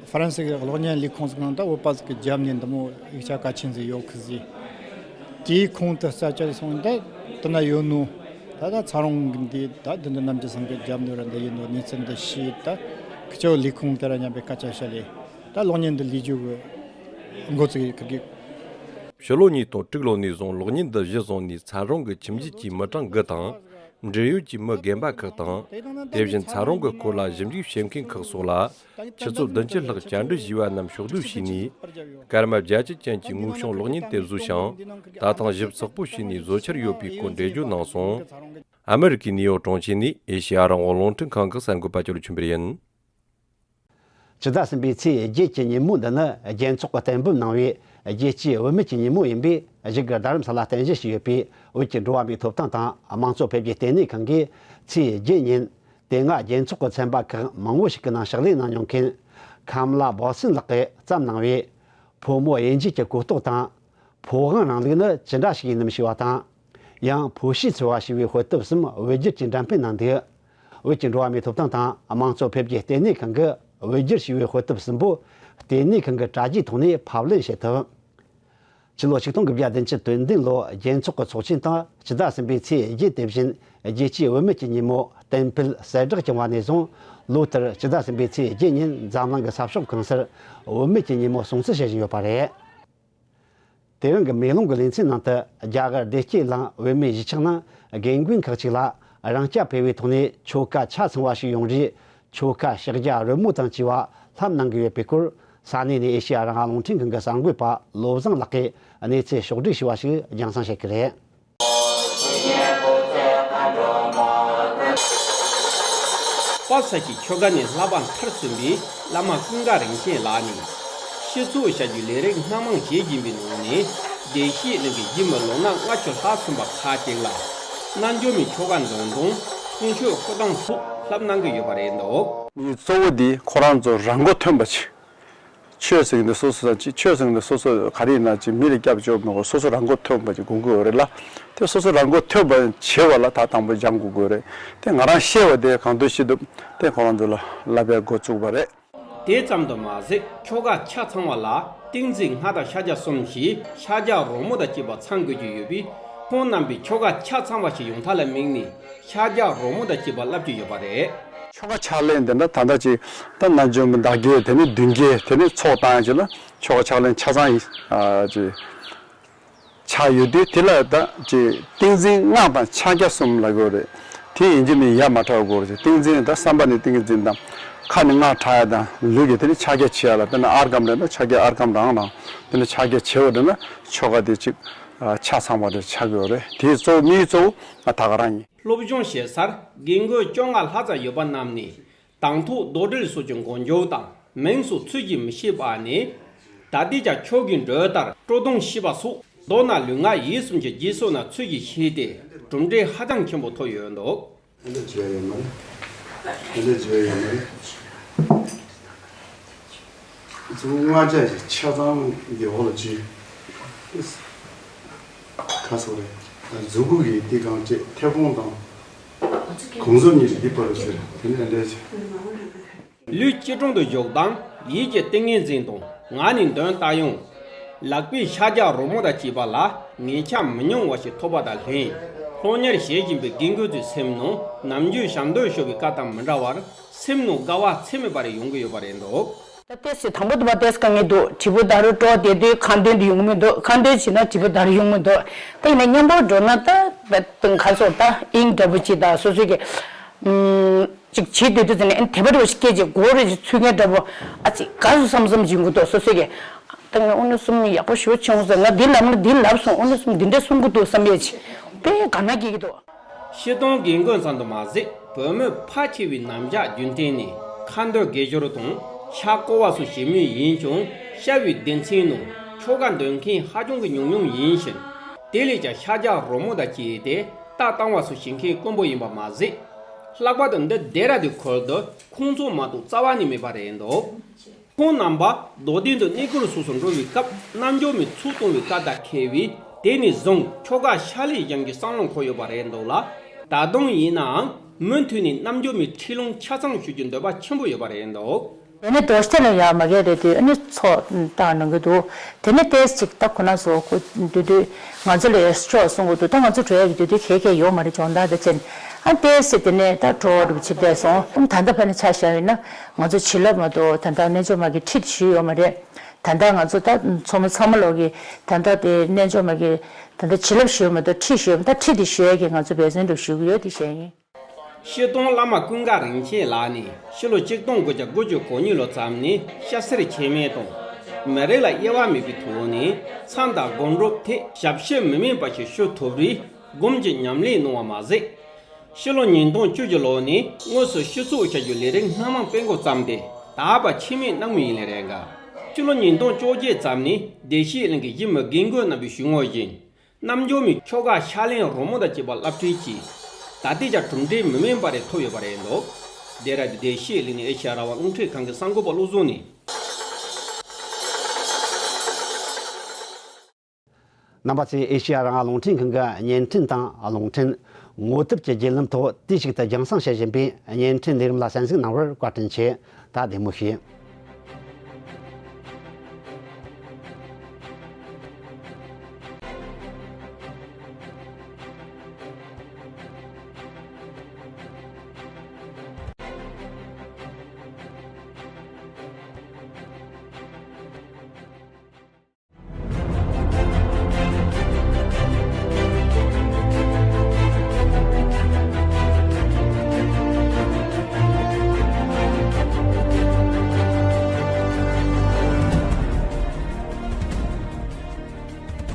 ཧྥ་རན་སི་གི་གློག་བརྙན་ལས་ཁུངས་ཟིག་ནང་ད་བོད་པ་ཟིག་གི་རྒྱབ་ནས་འདི་མོ་ཡིག་ཆ་གལ་ཆེན་ཟིག་ཡོད་གི་ཟིག་དེའི་ཁོངས་དུ་རྩ་བཅར་སོང་ད་དེ་ན་ཡོད་ནོ། ད་ད་ཚ་རོང་གི་འདི་ད་བདུད་འདུལ་རྣམ་རྒྱལ་ཚང་གི་རྒྱབ་ནས་ར་འདི་ཡིན་ནོ་གནས་ཚུལ་འདི་ཤེས་ད་ཁི་ཆོ་ལས་ཁུངས་དེ་ར་མཉམ་པའི་སྐད་ཆ་བཤད་ལས་ད་གློག་བརྙན་འདི་ལས་རྒྱུ་གི་འགོ་ཚུགས་ཡི་ཁི་གི་ཕྱི་ལོ་ཉིས་སྟོང་དྲུག་ལོ་ནས་བཟུང་གློག་བརྙན་འདི་གཞི་བཟུང་ནས་ཚ་རོང་གི་ཁྱིམ་རྒྱུད་ཀྱི་མི་གྲངས་དགུ་དང་། འབྲེལ་ཡོད་ཀྱི་མི་རྒན་པ་ཁག་དང་། དེ་བཞིན་ཚ་རོང་གི་སྐོར་ལ་ཞིབ་འཇུག་བྱེད་མཁན་ཁག་སོགས་ལ་ཆུ་ཚོད་བདུན་ཅུ་ལྷག་བཅར་འདྲི་ཞུས་པ་རྣམས་ཕྱོགས་བསྡུས་བྱས་ནས། སྐར་མ་བརྒྱད་ཅུ་ཅན་གྱི་དངོས་བྱུང་གློག་བརྙན་དེ་བཟོས་ཤིང་། ད་ཐེངས་ཞིབ་ཚགས་པོ་བྱས་ནས་བཟོ་འཆར་ཡོད་པའི་སྐོར་འགྲེལ་བརྗོད་གནང་སོང་། ཨ་མི་རི་ཀའི་ནིའུ་ཡོག་གྲོང་ཁྱེར་ནས་ཨེ་ཤེ་ཡ་རང་དབང་རླུང་འཕྲིན་ཁང་གི་གསར་འགོད་པ་ཅོ་ལི་ཆོས་འཕེལ་ཡིན། ཕྱི་ཟླ་གསུམ་པའི་ཚེས་བརྒྱད་ཀྱི་ཉིན་མོ་འདི་ནི་རྒྱལ་ཚོགས་ཀྱིས་གཏན་འབེབས་གནང་བའི་རྒྱལ་སྤྱིའི་བུད་མེད་ཀྱི་ཉིན་མོ་ཡིན་པས། བཞུགས་སྒར་རྡ་རམ་ས་ལ་རྟེན་གཞི་བྱས་ཡོད་པའི་བོད་ཀྱི་འགྲོ་བ་མིའི་ཐོབ་ཐང་དང་དམངས་གཙོ་འཕེལ་རྒྱས་ལྟེ་གནས་ཁང་གིས་ཚེས་བརྒྱད་ཉིན། དེ་སྔ་རྒྱལ་ཚོགས་ཀྱི་ཚན་པ་ཁག་མང་བོ་ཞིག་གི་ནང་ཕྱག་ལས་གནང་མྱོང་མཁན་ཁམ་ལ་བོ་སིན་ལགས་ཀྱིས་བརྩམས་གནང་བའི། ཕོ་མོ་དབྱེ་འབྱེད་ཀྱི་གོ་རྟོགས་དང་། ཕོ་དབང་རིང་ལུགས་ནི་ཅི་འདྲ་ཞིག་ཡིན་ནམ་ཞེས་པ་དང་། ཡང་ཕོ་ཤེས་འཚོལ་བ་ཞེས་པའི་དཔེ་དེབ་གསུམ་བོད་བསྒྱུར་གྱིས་འགྲེམས་སྤེལ་གནང་འདུག་བོད་ཀྱི་འགྲོ་བ་མིའི་ཐོབ་ཐང་དང་དམངས་གཙོ་འཕེལ་རྒྱས་ལྟེ་གནས་ཁང་གིས་བོད་བསྒྱུར་ཞེས་པའི་དཔེ་དེབ་གསུམ་པོ་ལྟེ་གནས་ཁང་གི་དྲ་རྒྱའི་ཐོག་ནས་ཕབ་ལེན་བྱེད་ཐུབ། ཕྱི་ལོ་ཆིག་སྟོང་དགུ་བརྒྱ་བདུན་ཅུ་དོན་བདུན་ལོ་རྒྱལ་ཚོགས་ཀྱི་ཚོགས་ཆེན་དང་ཕྱི་ཟླ་གསུམ་པའི་ཚེས་བརྒྱད་དེ་བཞིན་རྒྱལ་སྤྱིའི་བུད་མེད་ཀྱི་ཉིན་མོ་གཏན་འཕེལ་གསལ་བསྒྲགས་བྱུང་བ་ནས་བཟུང་། ལོ་ལྟར་ཕྱི་ཟླ་གསུམ་པའི་ཚེས་བརྒྱད་ཉིན་འཛམ་གླིང་གི་ས་ཕྱོགས་གང་སར་བུད་མེད་ཀྱི་ཉིན་མོ་སྲུང་བརྩི་བྱེད་བཞིན་ཡོད་པ་རེད། དེ་རིང་གི་མེ་ལོང་གི་ལེ་ཚན་ནང་དུ་རྒྱ་གར་བདེ་སྐྱིད་གླིང་བུད་མེད་གཞིས་ཆགས་ནང་དགེ་རྒན་ཁག་ཅིག་ལ་རང་སྐྱ་འཕེར་བའི་ཐོག་ནས་ཆོ་ག་ཆ་ཚང་བ་ཞིག་ཡོང་རེས་ཆོ་ག་ཕྱག་རྒྱ་རོལ་མོ་དང་བཅས་པ་བསླབ་གནང་གི་ཡོད་པའི་སྐོར། ས་གནས་ནས་ཨེ་ཤེ་ཡ་རང་དབང་རླུང་འཕྲིན་ཁང་གི་གསར་འགོད་པ་བློ་བཟང་ལགས་ཀྱིས་གནས་ཚུལ་ཕྱོགས་བསྒྲིགས་ཞུས་པ་ཞིག་རྒྱང་སྲིང་བྱེད་ཀྱི་རེད། དཔལ་ས་སྐྱའི་ཆོ་ག་ནས་བསླབ་པ་མཐར་སོན་པའི་བླ་མ་ཀུན་དགའ་རིན་ཆེན་ལགས་ནས་ཞུ་གཏུག་བྱ་རྒྱུའི་ལས་རིགས་སྣ་མང་བྱེད་བཞིན་པའི་ནང་ནས། བདེ་སྐྱིད་གླིང་གི་གཞིས་མི་ལོ་ན་ལྔ་བཅུ་ལྷག་ཙམ་པ་ཁག་ཅིག་ལ་རྣལ་འབྱོར་མའི་ཆོ་ག་འདོན་སྟངས། གསུང་ཆོས་སྐོར་དང་ཐུགས་བསླབ་གནང་གི་ཡོད་པ་རེད་འདུག། མི་གཙོ་བོ་འདི་ཁོ་རང་ཚོ་རང་མགོ་ཐོན་པ་ཅིག། ཆོས་ཟེར་གྱི་འདི་སོ་སོ་ཅིག། ཆོས་ཟེར་གྱི་འདི་སོ་སོ་ག་རེ་ཡིན་ན་ཅིག་མི་ལ་སྐྱབས་བཅོལ་མི་དགོས། སོ་སོ་རང་མགོ་ཐོན་པ་ཅིག་དགོས་ཀྱི་ཡོད་རེད་ལ། དེ་སོ་སོ་རང་མགོ་ཐོན་པ་བྱེད་པ་ལ་ད་དང་པོ་སྦྱང་དགོས་ཀྱི་ཡོད་རེད། དེ་ང་རང་ཤེས་པ་དེ་གང་འདོད་ཤེས་འདོད་དེ་ཁོ་རང་ཚོ་ལ་བསླབ་པའི་འགོ་བཙུགས་པ་རེད། དེ་ཙམ་དུ་མ་ཟད། ཆོ་ག་ཆ་ཚང་བ་ལ་ཏིང་འཛིན་ལྔ་དང་ཕྱག་རྒྱ་གསུམ་ཞེས་ཕྱག་རྒྱ་རོལ་མོ་དང་བཅས་པ་ཚང་དགོས་ཀྱི་ཡོད་པས། ཁོང་རྣམ་པས་ཆོ་ག་ཆ་ཚང་བ་ཞིག་ཡོང་ཐབས་ལ་དམིགས་ནས་ཕྱག་རྒྱ་རོལ་མོ་དང་བཅས་པ་བསླབ་ཀྱི་ཡོད་པ་རེད། ཆོ་ག་ཕྱག་ལེན་དེ་འདྲ་ད་ལྟ་ཅིག་ད་རྣལ་འབྱོར་མའི་བདག་བསྐྱེད་དེ་ནས་མདུན་བསྐྱེད་དེ་ནས་ཚོགས་བཏང་ཡ་ཅིག་ལ་ཆོ་ག་ཕྱག་ལེན་ཆ་ཚང་ཡིན་ཨ་ཅིག་ཆགས་ཡོད་དུས། དེ་ལ་ད་ཅིག་ཏིང་འཛིན་སྔགས་དང་ཕྱག་རྒྱ་གསུམ་ལབ་དགོས་རེད། དེ་ཡིན་གྱི་མིན་ཡ་མ་བྲལ་དགོས་རེད། ཏིང་འཛིན་ད་བསམ་པ་ནི་ཏིང་འཛིན་དང་། ཁ་ནས་སྔགས་བགྲང་ཡ་དང་། ལུས་ཀྱིས་དེ་ནི་ཕྱག་རྒྱ་བྱེད་ཡ་ལ་དཔེར་ན་ཨརྒྷཾ་རེད་ན་ཕྱག་རྒྱ་ཨརྒྷཾ་རང་རང་། དེ་ནི་ཕྱག་རྒྱ་བྱེད་པ་རེད་ན་ཆོ་ག་དེ་ཅིག་ཨ་ཆ་ཚང་བ་རེ་ཆགས་ཀྱི་ཡོད་རེད། དེའི་གཙོ་བོ་དམིགས་ཡུལ་གཙོ་བོ་ང་ད་ག་རང་ཡིན། སློབ་སྦྱོང་བྱེད་སར་རྒན་རྒོན་བཅོ་ལྔ་ལྷག་ཙམ་ཡོད་པ་རྣམས་ནས། དང་ཐོག་རྡོག་སྒྲིལ་སོགས་ཀྱི་མགོ་མཇུག་དང་མིང་སོགས་ཚུལ་གྱིས་མི་ཤེས་པ་ནས། ད་ལྟའི་ཆར་ཆོས་ཀྱི་འགྲོས་ལྟར་སྤྲོ་ལྡང་ཤེས་པ་སོགས་མདོར་ན་ལུས་ངག་ཡིད་གསུམ་གྱི་རྗེས་སུ་ན་ཚུལ་གྱིས་ཤེས་ཏེ་གྲུབ་འབྲས་ཧ་ཅང་ཆེན་པོ་ཐོབ་ཡོད་འདུག། ཨེ་འདྲ་བྱས་ཡོད་མ་རེད། ཨེ་འདྲ་བྱས་ཡོད་མ་རེད། གཙོ་བོ་སྔགས་རྒྱ་ཡི་ཆ་ཚང་གི་འོག་ལ་བྱས། ཁ་སོ་རེད། མཛུ་གུ་གི་འདི་གང་བྱས་མཐེ་བོང་དང་། གོང་ཟོ་གཉིས་ཀྱི་འདི་པར་ཟེར་དེ་ནས་འདྲ་བྱས། ལུས་སྐྱིལ་ཀྲུང་དུ་བཞུགས་དང་ཡིད་ཀྱི་ཏིང་ངེ་འཛིན་དང་ངག་ནས་འདོན་རྟ་དབྱངས། ལག་པའི་ཕྱག་རྒྱ་རོལ་མོ་དང་བཅས་པ་ལ་ངེས་ཆ་མི་ཉུང་བ་ཞིག་ཐོབ་པ་དང་ལྷན། སློབ་གཉེར་བྱེད་བཞིན་པའི་རྒན་རྒོན་ཚོའི་སེམས་ནང་ནམ་རྒྱུན་ཞབས་འདེགས་ཞུ་བའི་བཀའ་དང་མི་འདྲ་བར་སེམས་ནང་དགའ་བ་ཚད་མེད་པ་རེ་ཡོང་གི་ཡོད་པ་རེད་འདུག། ད་ཏོག་ཙམ་དང་པོ་དུ་བ་ཏོག་ཙམ་དཀའ་ངལ་འདུག། དྲིལ་བུ་ད་རུ་སྤྲོ་བསྡད་དུས་ཁ་འདོན་དུ་ཡོང་གི་མི་འདུག། ཁ་འདོན་བྱས་ན་དྲིལ་བུ་ད་རུ་ཡོང་གི་མི་འདུག། ད་ཡིན་ན་མཉམ་པོ་འགྲོ་ན་ད་ད་ག་སོགས་ད་དབྱིངས་འདྲ་པོ་ཅིག་ད་སོ་སོའི་གི་ཨུམ། ཅིག་བྱེད་འདོད་དུས་ཙམ་ནས་ཨ་ནི་དད་པ་འདྲ་བོ་ཞིག་སྐྱེས་ཅིག་མགོ་རེ་ཞིག་ཚུད་མཁན་འདྲ་པོ་ཨ་ཙི་དགའ་སོ་བསམ་བསམ་ཅིག་ཡོང་གི་འདུག། སོ་སོའི་གི་ད་ངས་ཨུ་ནུ་གསུམ་ཡག་པོ་ཞེ་པོ་བྱུང་ཟེར། ང་འདི་ལབ་ན་འདི་ལབ་སོང་། ཨུ་ནུ་གསུམ་འདི་འདྲ་གསུང་གི་འདུག་བསམ་ཡས་ཅིག་དཔེ་དགའ་སྣང་སྐྱེ་གི་འདུག། སྤྱིར་བཏང་རྒན་རྒོན་ཙམ་དུ་མ་ཟད་བུད་མེད་ཕལ་ཆེ་བའི་རྣམ་གཞག་རྒྱུན་གཏན་ནས་ཁ་འདོན་དགེ་སྦྱོར་དང་ཕྱག་བསྐོར་བ་སོགས་བྱེད་མུས་ཡིན་ཀྱང་བྱ་བའི་སྡེ་ཚན་ནང་ཆོ་ག་འདོན་མཁན་ཧ་ཅང་གི་ཉུང་ཉུང་ཡིན་ཞིང་། དེ་ལས་ཀྱང་ཕྱག་རྒྱ་རོལ་མོ་དང་བཅས་ཏེ་རྟ་བཏང་བ་སོགས་བྱེད་མཁན་དཀོན་པོ་ཡིན་པ་མ་ཟད། ལྷག་པར་དུ་འདི་སྡེ་ར་དེ་ཁུལ་དུ་ཁོང་ཚོ་མ་གཏོགས་རྩ་བ་ནས་མེད་པ་རེད་འདུག། ཁོང་རྣམ་པ་མདོ་སྡེ་འདི་གནས་སྐོར་སོགས་སུ་འགྲོ་བའི་སྐབས་རྣལ་འབྱོར་མའི་ཚོགས་གཏོང་བའི་བཀའ་དང་འཁེལ་བས་དེ་ནས་བཟུང་ཆོ་ག་ཕྱག་ལེན་གཞན་གྱི་བསམ་བློ་འཁོར་ཡོད་པ་རེད་འདུག་ལ། ད་དུང་ཡིན་ནའང་མུ་མཐུད་ནས་རྣལ་འབྱོར་མའི་ཁྲིད་ལུང་ཆ་ཚང་ཞུ་རྒྱུའི་འདོད་པ་ཆེན་པོ་ཡོད་པ་རེད་འདུག། དེ་ནས་རྡོ་སྟེ་ལ་ཡར་མ་གས་རེད་དུས་ཨ་ནི་ཚོགས་བཏང་གནང་གི་འདུག། དེ་ནས་ཏོག་ཙམ་ཅིག་ད་ཁོ་ན་ཚོ་ཁོ་འདུས་དུས་ང་ཚོ་ལ་ཡར་ཤོག་གསུང་གི་འདུག། ད་ང་ཚོ་འགྲོ་ཡག་གི་དུས་དུས་གས་གས་ཡོད་མ་རེད། སྦྱོང་བརྡར་དང་བཅས་ནས་ཨ་ཏོག་ཙམ་དེ་ནས་ད་གྲོགས་རུ་ཕྱིར་བསྡད་སོང་། ཨ་ད་ལྟ་ཕ་ནས་ཆ་བཞག་ཡིན་ན་ང་ཚོ་བྱིན་རླབས་མ་གཏོགས་ད་ལྟ་རྣལ་འབྱོར་མ་གི་ཁྲིད་ཞུས་ཡོད་མ་རེད། ད་ལྟ་ང་ཚོ་ད་ཚོགས་མི་ཚང་མ་ལོག་གི་ད་ལྟ་དེ་རྣལ་འབྱོར་མ་གི་ད་ལྟ་བྱིན་རླབས་ཞུས་མ་གཏོགས་ཁྲིད་ཞུས་ཡོད་མ། ད་ཁྲིད་དེ་ཞུ་ཡག་གི་ང་ཚོ་འབད་བརྩོན་འགྲོ་ཞུ་གི་ཡོད་དེ་བཤད་ཡིན། སྤྱིར་བཏང་བླ་མ་ཀུན་དགའ་རིན་ཆེན་ལགས་ནི་ཕྱི་ལོ་ཆིག་སྟོང་དགུ་བརྒྱ་དགུ་བཅུ་གོ་གཉིས་ལོ་ཙམ་ནས་སྐྱ་སེར་ཁྱད་མེད་དང་། མི་རིགས་ལ་དབྱེ་བ་མེད་པའི་ཐོག་ནས་མཚམས་དང་སྒོམ་སྒྲུབ་ཐད་ཞབས་ཕྱི་མི་དམན་པ་ཞིག་ཞུ་ཐུབ་རེས་སྒོམ་གྱི་ཉམས་ལེན་གནང་བ་མ་ཟད། ཕྱི་ལོ་ཉིས་སྟོང་བཅུ་བཞི་ལོ་ནས་དངོས་སུ་སྤྱི་ཚོགས་བྱ་རྒྱུའི་ལས་རིགས་སྣ་མང་སྤེལ་འགོ་བརྩམས་ཏེ་དར་བ་ཆེ་མེད་གནང་མུས་ཡིན་ལེ་རེད་འགའ། ཕྱི་ལོ་ཉིས་སྟོང་བཅོ་བརྒྱད་ཙམ་ནས་བདེ་གཤེགས་གླིང་གི་གཞིས་མི་རྒན་རྒོན་རྣམ་པའི་ཞུ་ངོ་བཞིན། རྣལ་འབྱོར་མའི་ཆོ་ག་ཕྱག་ལེན་རོལ་མོ་དང་བཅས་པ་བསླབ་ཁྲིད་ཀྱིས་ད་ལྟའི་ཆར་གྲུབ་འབྲས་མི་དམན་པ་རེ་ཐོབ་ཡོད་པ་རེད་འདུག། སྡེ་ར་དེ་བདེ་གཤེགས་གླིང་ནས་ཨེ་ཤེ་ཡ་རང་དབང་རླུང་འཕྲིན་ཁང་གི་གསར་འགོད་པ་བློ་བཟང་ནས། རྣམ་པ་ཚོས་ཨེ་ཤེ་ཡ་རང་དབང་རླུང་འཕྲིན་ཁང་གི་བརྙན་འཕྲིན་དང་རླུང་འཕྲིན། ངོ་དེབ་ཀྱི་བརྒྱུད་ལམ་ཐོག་དུས་གཅིག་ཏུ་རྒྱང་སྲིང་བྱེད་བཞིན་པའི་བརྙན་འཕྲིན་ལས་རིམ་ལ་གསན་གཟིགས་གནང་བར་བཀའ་དྲིན་ཆེ། ད་བདེ་མོ་བྱོས།